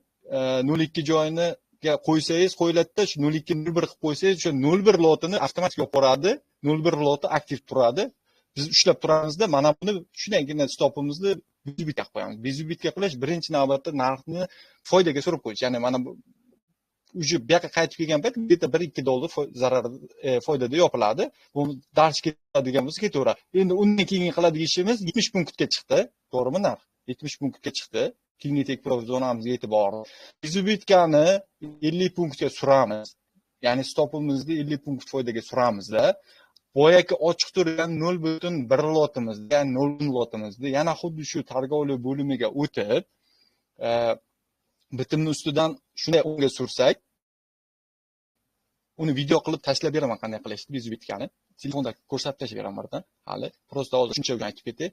0.2 joyiniga qo'ysangiz, qo'yiladida, shu 0.2 0.1 qilib qo'ysangiz, o'sha 0.1 lotini avtomatik yopib yuboradi, 0.1 loti aktiv turadi. Biz ushlab turamizda, mana buni shundaygina stopimizni bezubitga qilib qo'yamiz. Bezubitga qilish birinchi navbatda narxni foydaga surib qo'yish. Ya'ni mana bu уже bu yoqqa qaytib kelgan payt bitta 1-2 dollar zarar foydada yopiladi. Bu dars ketadigan bo'lsa ketaveradi. Endi undan keyin qiladigan ishimiz 70 punktga chiqdi, to'g'rimi narx? 70 punktga chiqdi. Keyingi take profit zonamizga yetib bordi. Безубытка ni 50 punktga suramiz. Ya'ni stopimizni 50 punkt foydaga suramizda. Boyagi ochiq turgan 0.1 lotimizni, ya'ni 0.1 lotimizni yana xuddi shu торговля bo'limiga o'tib, bitimni ustidan shunday o'ngga sursak, uni video qilib tashlab beraman qanday qilishni, безубытка ni telefonda ko'rsatib tashlab beraman birdan. Hali prosta hozir shuncha aytib ketay.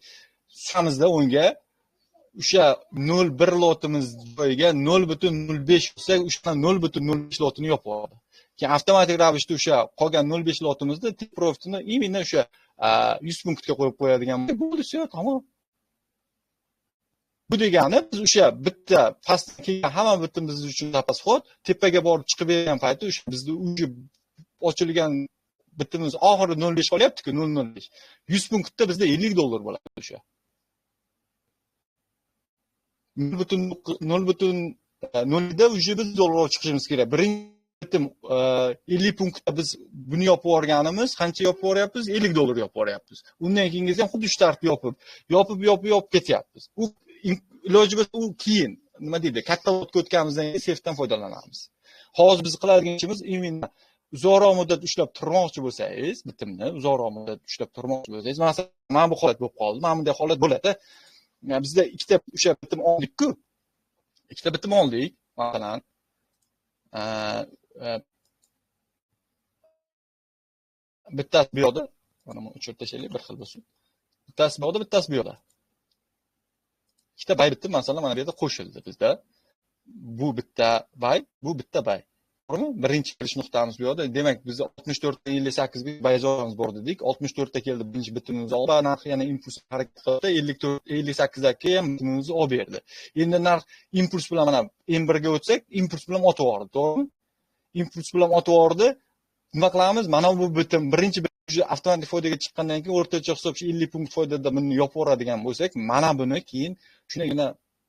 Suramizda o'ngga o'sha 0.1 lotimiz joyiga 0.05 bo'lsa, o'sha 0.05 lotini yopib oladi. Keyin avtomatik ravishda o'sha qolgan 0.5 lotimizda take profitini именно o'sha 100 punktga qo'yib qo'yadigan bo'ldi, всё, tamom. Bu degani biz o'sha bitta pastdan kelgan hamma bitimiz uchun zapas xod tepaga borib chiqib bergan paytda o'sha bizni уже ochilgan bitimiz oxiri 0.5 qolyapti-ku, 0.05. 100 punktda bizda $50 bo'ladi o'sha. 0.0 da уже biz dollar olib chiqishimiz kerak. Birinchi bitim 50 punktda biz buni yopib yuborganimiz, qancha yopib yuboryapmiz? $50 yopib yuboryapmiz. Undan keyingisi ham xuddi shu tartib yopib, yopib, yopib, yopib ketyapmiz. U iloji bo'lsa u keyin nima deydi, katta lotga o'tganimizdan keyin sefdan foydalanamiz. Hozir biz qiladigan ishimiz именно uzoqroq muddat ushlab turmoqchi bo'lsangiz, bitimni uzoqroq muddat ushlab turmoqchi bo'lsangiz, masalan, mana bu holat bo'lib qoldi, mana bunday holat bo'ladi. Bizda ikkita o'sha bitim oldik-ku. Ikkita bitim oldik, masalan, bittasi bu yoqda, mana buni o'chirib tashlaylik, bir xil bo'lsin. Bittasi bu yoqda, bittasi bu yoqda. Ikkita bay bitim masalan mana bu yerda qo'shildi bizda. Bu bitta bay, bu bitta bay. To'g'rimi? Birinchi kirish nuqtamiz bu yoqda. Demak, biz 64 dan 58 ga bay zonamiz bor dedik. 64 ta keldi birinchi bitimimiz oldi. Narx yana impuls harakat qildi. 54 58 dagi ham bitimimizni olib berdi. Endi narx impuls bilan mana M1 ga o'tsak, impuls bilan otib yubordi, to'g'rimi? Impuls bilan otib yubordi. Nima qilamiz? Mana bu bitim birinchi avtomatik foydaga chiqqandan keyin o'rtacha hisob shu 50 punkt foydada buni yopib yuboradigan bo'lsak, mana buni keyin shundagina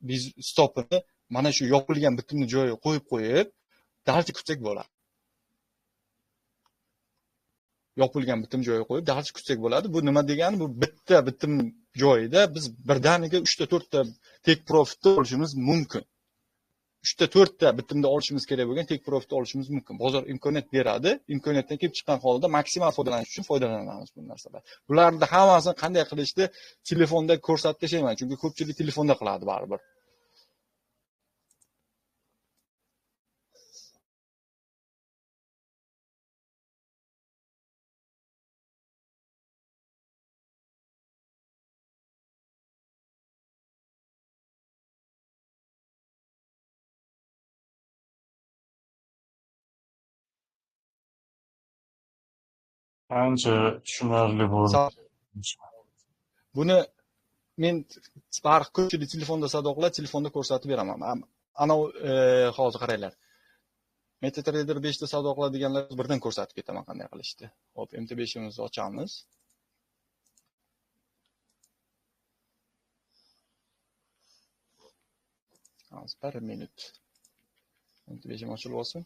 biz stopini mana shu yopilgan bitimni joyiga qo'yib qo'yib dalchi kutsak bo'ladi. Yopilgan bitim joyiga qo'yib dalchi kutsak bo'ladi. Bu nima degani? Bu bitta bitim joyida biz birdaniga 3 ta 4 ta take profitni olishimiz mumkin. 3 ta 4 ta bitimda olishimiz kerak bo'lgan take profitni olishimiz mumkin. Bozor imkoniyat beradi. Imkoniyatdan kelib chiqqan holda maksimal foydalanish uchun foydalanamiz bu narsadan. Bularni hammasini qanday qilishni telefonda ko'rsatib tashlayman, chunki ko'pchilik telefonda qiladi baribir. Ancha tushunarli bo'ldi. Buni men baribir ko'pchilik telefonda savdo qiladi, telefonda ko'rsatib beraman. Ana hozir qaranglar. MetaTrader 5 da savdo qiladiganlar birdan ko'rsatib ketaman qanday qilishni. Xo'p, MT5imizni ochamiz. Hozir bir minut. MT5im ochilib olsin.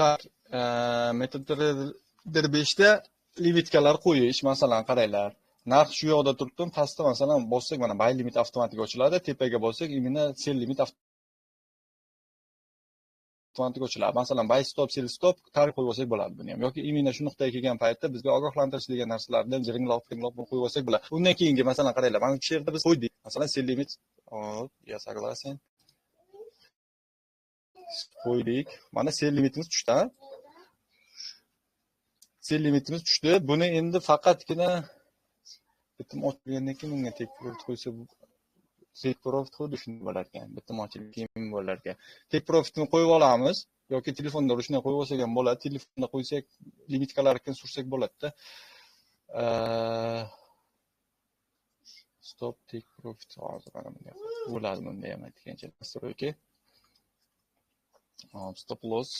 Tak, MetaTrader 5 da limitkalar qo'yish, masalan, qaranglar. Narx shu yoqda turibdi, pastda masalan bossak, mana buy limit avtomatik ochiladi, tepaga bossak, imенно sell limit avtomatik ochiladi. Masalan, buy stop, sell stop tarif qo'yib olsak bo'ladi buni ham. Yoki imенно shu nuqtaga kelgan paytda bizga ogohlantirish degan narsalardan jiringlab, jiringlab buni qo'yib olsak bo'ladi. Undan keyingi masalan qaranglar, mana shu yerda biz qo'ydik. Masalan, sell limit, hop, я согласен. Qo'ydik. Mana sell limitimiz tushdi. Sell limitimiz tushdi. Buni endi faqatgina bitim ochilgandan keyin unga take profit qo'ysa, take profit xuddi shunday bo'lar ekan. Bitim ochilib keyin bo'lar ekan. Take profitni qo'yib olamiz yoki telefonda ручной qo'yib olsak ham bo'ladi. Telefonda qo'ysak, limitkalarni sursak bo'ladi-da. Stop take profit hozir mana bunday bo'ladi, bunda ham aytgancha настройки. Hop, stop loss.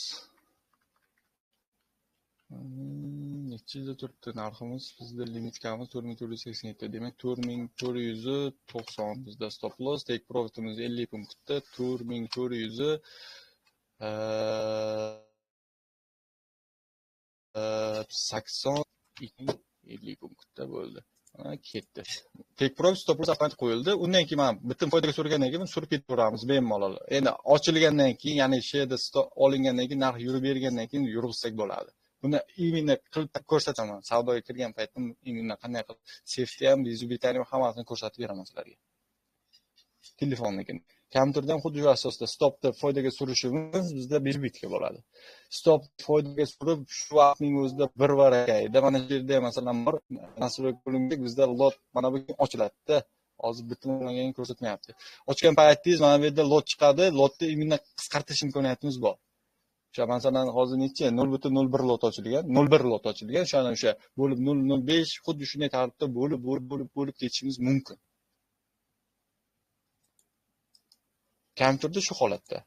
Nechida turibdi narximiz? Bizda limitkamiz 4487. Demak, 4490 bizda stop loss, take profitimiz 50 punktda 4482 50 punktda bo'ldi. Mana ketdi. Take profit, stop loss avtomatik qo'yildi. Undan keyin mana bitim foydaga surgandan keyin surib ketaveramiz bemalol. Endi ochilgandan keyin, ya'ni shu yerda olingandan keyin narx yurib bergandan keyin yurg'izsak bo'ladi. Buni именно qilib ko'rsataman. Savdoga kirgan paytda именно qanday qilib safety ham, безубыток ham hammasini ko'rsatib beraman sizlarga. Telefonnikini. Kompyuterda ham xuddi shu asosda stopni foydaga surishimiz bizda безубытка bo'ladi. Stop foydaga surib shu vaqtning o'zida bir varakayda mana shu yerda masalan bir настройка qilingan, bizda lot mana bu ochiladi-da. Hozir bitimlanganini ko'rsatmayapti. Ochgan paytingiz mana bu yerda lot chiqadi. Lotni именно qisqartirish imkoniyatimiz bor. O'sha masalan hozir necha 0.01 lot ochilgan, 0.1 lot ochilgan, o'shani o'sha bo'lib 0.05 xuddi shunday tartibda bo'lib bo'lib bo'lib bo'lib ketishimiz mumkin. Kompyuterda shu holatda.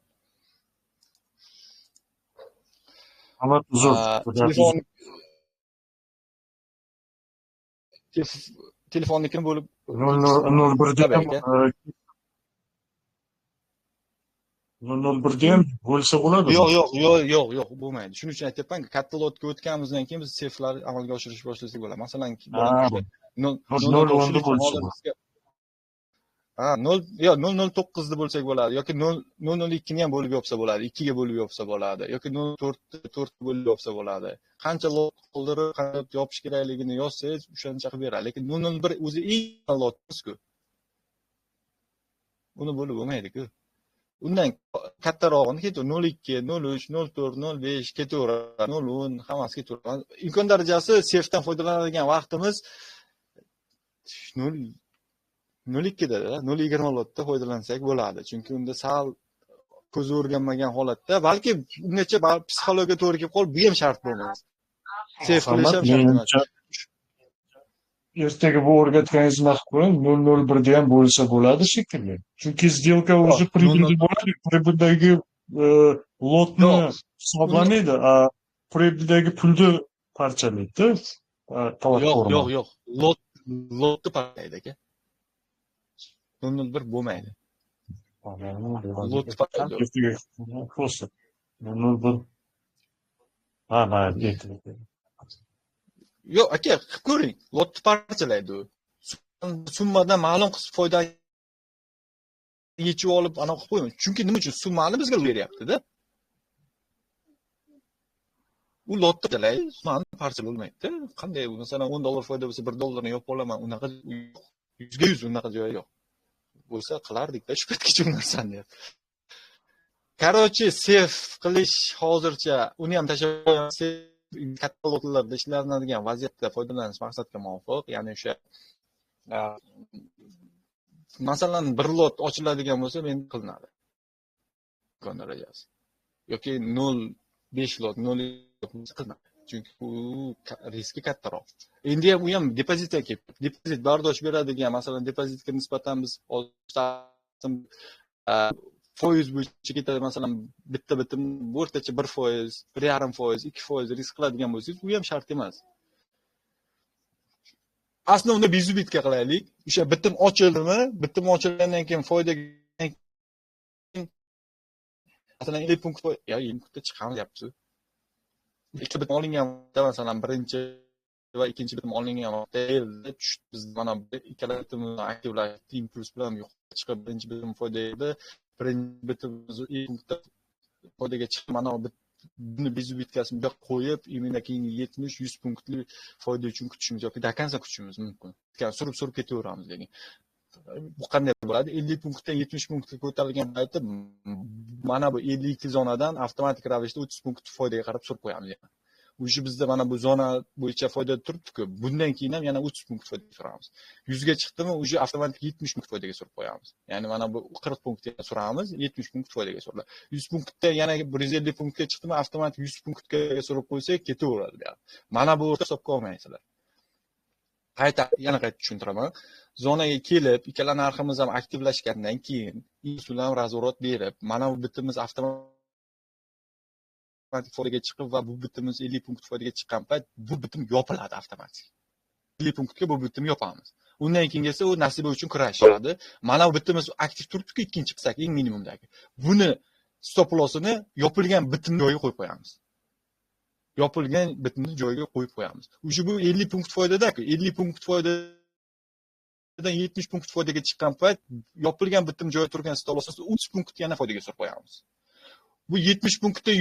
Holat uzr. Telefonnikini bo'lib 0.01 da ham 0.01 ham bo'lsa bo'ladi. Yo'q, yo'q, yo'q, yo'q, yo'q, bo'lmaydi. Shuning uchun aytyapman, katta lotga o'tganimizdan keyin biz seflar amalga oshirish boshlasak bo'ladi. Masalan, 0.10 bo'lsa. Ha, 0 yo 0.09 ni bo'lsak bo'ladi yoki 0.02 ni ham bo'lib yopsa bo'ladi, 2 ga bo'lib yopsa bo'ladi yoki 0.4 4 bo'lib yopsa bo'ladi. Qancha lot qoldirib, qancha yopish kerakligini yozsangiz, o'shancha qilib beradi. Lekin 0.01 o'zi eng lotimiz-ku. Uni bo'lib bo'lmaydi-ku. Undan kattarog'ini ketaveradi, 0.2, 0.3, 0.4, 0.5 ketaveradi, 0.10 hammasi ketaveradi. Imkon darajasi sefdan foydalanadigan vaqtimiz 0.02da, 0.20 lotda foydalansak bo'ladi. Chunki unda sal ko'zi o'rganmagan holatda, balki ungacha psixologiya to'g'ri kelib qolib, bu ham shart bo'lmas. Sef qilish ham shart emas. Ertaga bu o'rgatganingizni naqd qo'ying, 0.01 da ham bo'lsa bo'ladi shekilli. Chunki сделка o'zi прибыль bo'ladi, прибыль dagi lotni hisoblamaydi, a прибыль dagi pulni parchalaydi. Yo'q, yo'q, yo'q. Lotni parchalaydi aka. 0.01 bo'lmaydi. Lot parchalaydi. 0.01. Ha, mayli, ertaga. Yo'q, aka, qilib ko'ring. Lotni parchalaydi u. Summadan ma'lum qism foyda yechib olib anaqa qilib qo'ymaydi. Chunki nima uchun summani bizga beryapti-da. U lotni parchalaydi, summani parchalolmaydi-da. Qanday, masalan, $10 foyda bo'lsa, $1 yopib olaman, unaqa 100% unaqa joyi yo'q. Bo'lsa qilardik-da shu paytgacha u narsani. Короче, sef qilish hozircha uni ham tashlab qo'yamiz. Katta lotlarda ishlanadigan vaziyatda foydalanish maqsadga muvofiq. Ya'ni o'sha masalan bir lot ochiladigan bo'lsa, men qilinadi. Imkon darajasi. Yoki 0.5 lot, 0.2 qilinadi. Chunki u riski kattaroq. Endi ham u ham depozitga kelib, depozit bardosh beradigan, masalan, depozitga nisbatan biz foiz bo'yicha ketadi, masalan, bitta bitim o'rtacha 1%, 1.5%, 2% risk qiladigan bo'lsangiz, u ham shart emas. Aslida unda безубытка qilaylik. O'sha bitim ochildimi? Bitim ochilgandan keyin foyda masalan 50 punkt yo 20 punktda chiqamiz deyapsiz. Ikkita bitim olingan vaqtda, masalan, birinchi va ikkinchi bitim olingan vaqtda tushdi, biz mana ikkala bitimni aktivlashdi, impuls bilan yuqori chiqib birinchi bitim foyda edi. Birinchi bitimimiz punktda foydaga chiqib, mana buni безубыткasini bu yoqqa qo'yib, именно keyingi 70-100 punktli foyda uchun kutishimiz yoki до конца kutishimiz mumkin. Surib-surib ketaveramiz lekin. Bu qanday bo'ladi? 50 punktdan 70 punktga ko'tarilgan paytda mana bu 52 zonadan avtomatik ravishda 30 punkt foydaga qarab surib qo'yamiz. Уже bizda mana bu zona bo'yicha foyda turibdi-ku. Bundan keyin ham yana 30 punkt foydaga suramiz. 100 ga chiqdimi, уже avtomatik 70 punkt foydaga surib qo'yamiz. Ya'ni mana bu 40 punktga suramiz, 70 punkt foydaga suriladi. 100 punktda yana 150 punktga chiqdimi, avtomatik 100 punktga surib qo'ysak ketaveradi bu yoq. Mana bu o'rta hisobga olmaysizlar. Qayta yana qayta tushuntiraman. Zonaga kelib, ikkala narximiz ham aktivlashgandan keyin usul ham razворот berib, mana bu bitimiz avtomatik foydaga chiqib va bu bitimiz 50 punkt foydaga chiqqan payt bu bitim yopiladi avtomatik. 50 punktga bu bitim yopamiz. Undan keyin esa u nasiba uchun kurash bo'ladi. Mana bu bitimiz aktiv turibdi-ku, ikkinchi qilsak eng minimumdagi. Buni stop lossini yopilgan bitim joyiga qo'yib qo'yamiz. Yopilgan bitimni joyiga qo'yib qo'yamiz. O'sha bu 50 punkt foydada-ku, 50 punkt foydadan 70 punkt foydaga chiqqan payt yopilgan bitim joyi turgan stop lossini 30 punkt yana foydaga surib qo'yamiz. Bu 70 punktda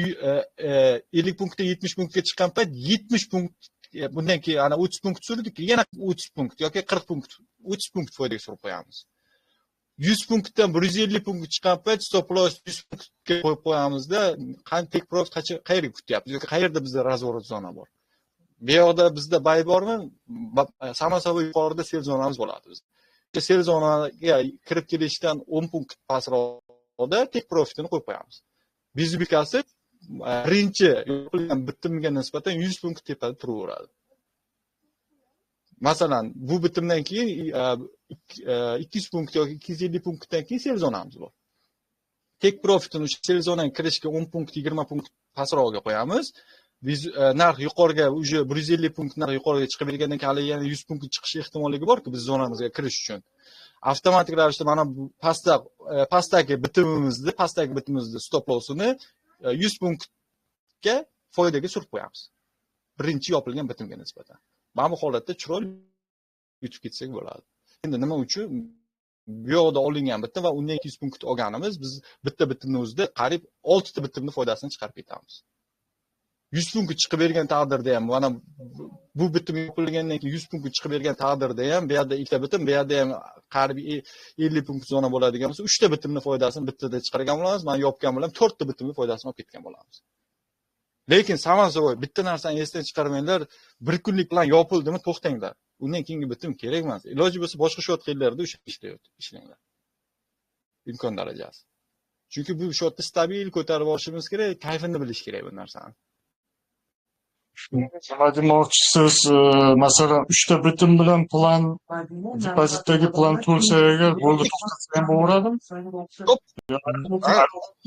50 punktda 70 punktga chiqqan payt 70 punkt bundan keyin ana 30 punkt surdik, yana 30 punkt yoki 40 punkt, 30 punkt foydaga surib qo'yamiz. 100 punktdan 150 punkt chiqqan payt stop loss 100 punktga qo'yib qo'yamizda, qanday take profit qayerga kutyapmiz yoki qayerda bizda razворот zona bor. Bu yoqda bizda buy bormi? Само собой yuqorida sell zonamiz bo'ladi bizda. Sell zonaga kirib kelishdan 10 punkt pastroqda take profitini qo'yib qo'yamiz. Bizbikasi birinchi yopilgan bitimga nisbatan 100 punkt tepada turaveradi. Masalan, bu bitimdan keyin 200 punkt yoki 250 punktdan keyin sell zonamiz bor. Take profitini o'sha sell zonaga kirishga 10 punkt, 20 punkt pastroqga qo'yamiz. Biz narx yuqoriga уже 150 punkt narx yuqoriga chiqib bergandan keyin hali yana 100 punkt chiqish ehtimolligi bor-ku biz zonamizga kirish uchun. Avtomatik ravishda mana bu pastdagi bitimimizni stop lossini 100 punktga foydaga surib qo'yamiz. Birinchi yopilgan bitimga nisbatan. Mana bu holatda chiroyli yutib ketsak bo'ladi. Endi nima uchun bu yoqda olingan bitim va undan 200 punkt olganimiz, biz bitta bitimni o'zida qariyb 6 ta bitimni foydasini chiqarib ketamiz. 100 punkt chiqib bergan taqdirda ham mana bu bitim yopilgandan keyin 100 punkt chiqib bergan taqdirda ham bu yerda ikkita bitim, bu yerda ham qariyb 50 punkt zona bo'ladigan bo'lsa, 3 ta bitimni foydasini bittada chiqargan bo'lamiz. Mana yopgan bilan 4 ta bitimni foydasini olib ketgan bo'lamiz. Lekin само собой bitta narsani esdan chiqarmanglar, bir kunlik plan yopildimi to'xtanglar. Undan keyingi bitim kerak emas. Iloji bo'lsa boshqa shot qilinglarda o'sha ishlanglar. Imkon darajasi. Chunki bu shotni stabil ko'tarib olishimiz kerak, kayfini bilish kerak bu narsani. Nima demoqchisiz? Masalan, 3 ta bitim bilan plan depozitdagi plan to'lsa agar bo'ldi to'xtatsa ham bo'laveradimi?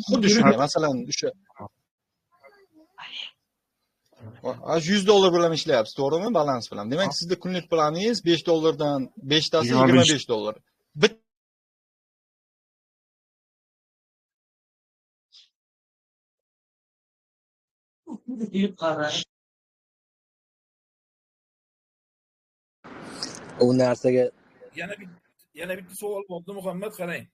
Xuddi shunday, masalan, o'sha $100 bilan ishlayapsiz, to'g'rimi? Balans bilan. Demak, sizda kunlik planingiz $5 dan 5 tasi $25. U narsaga yana bitta savol bo'ldi Muhammad, qarang.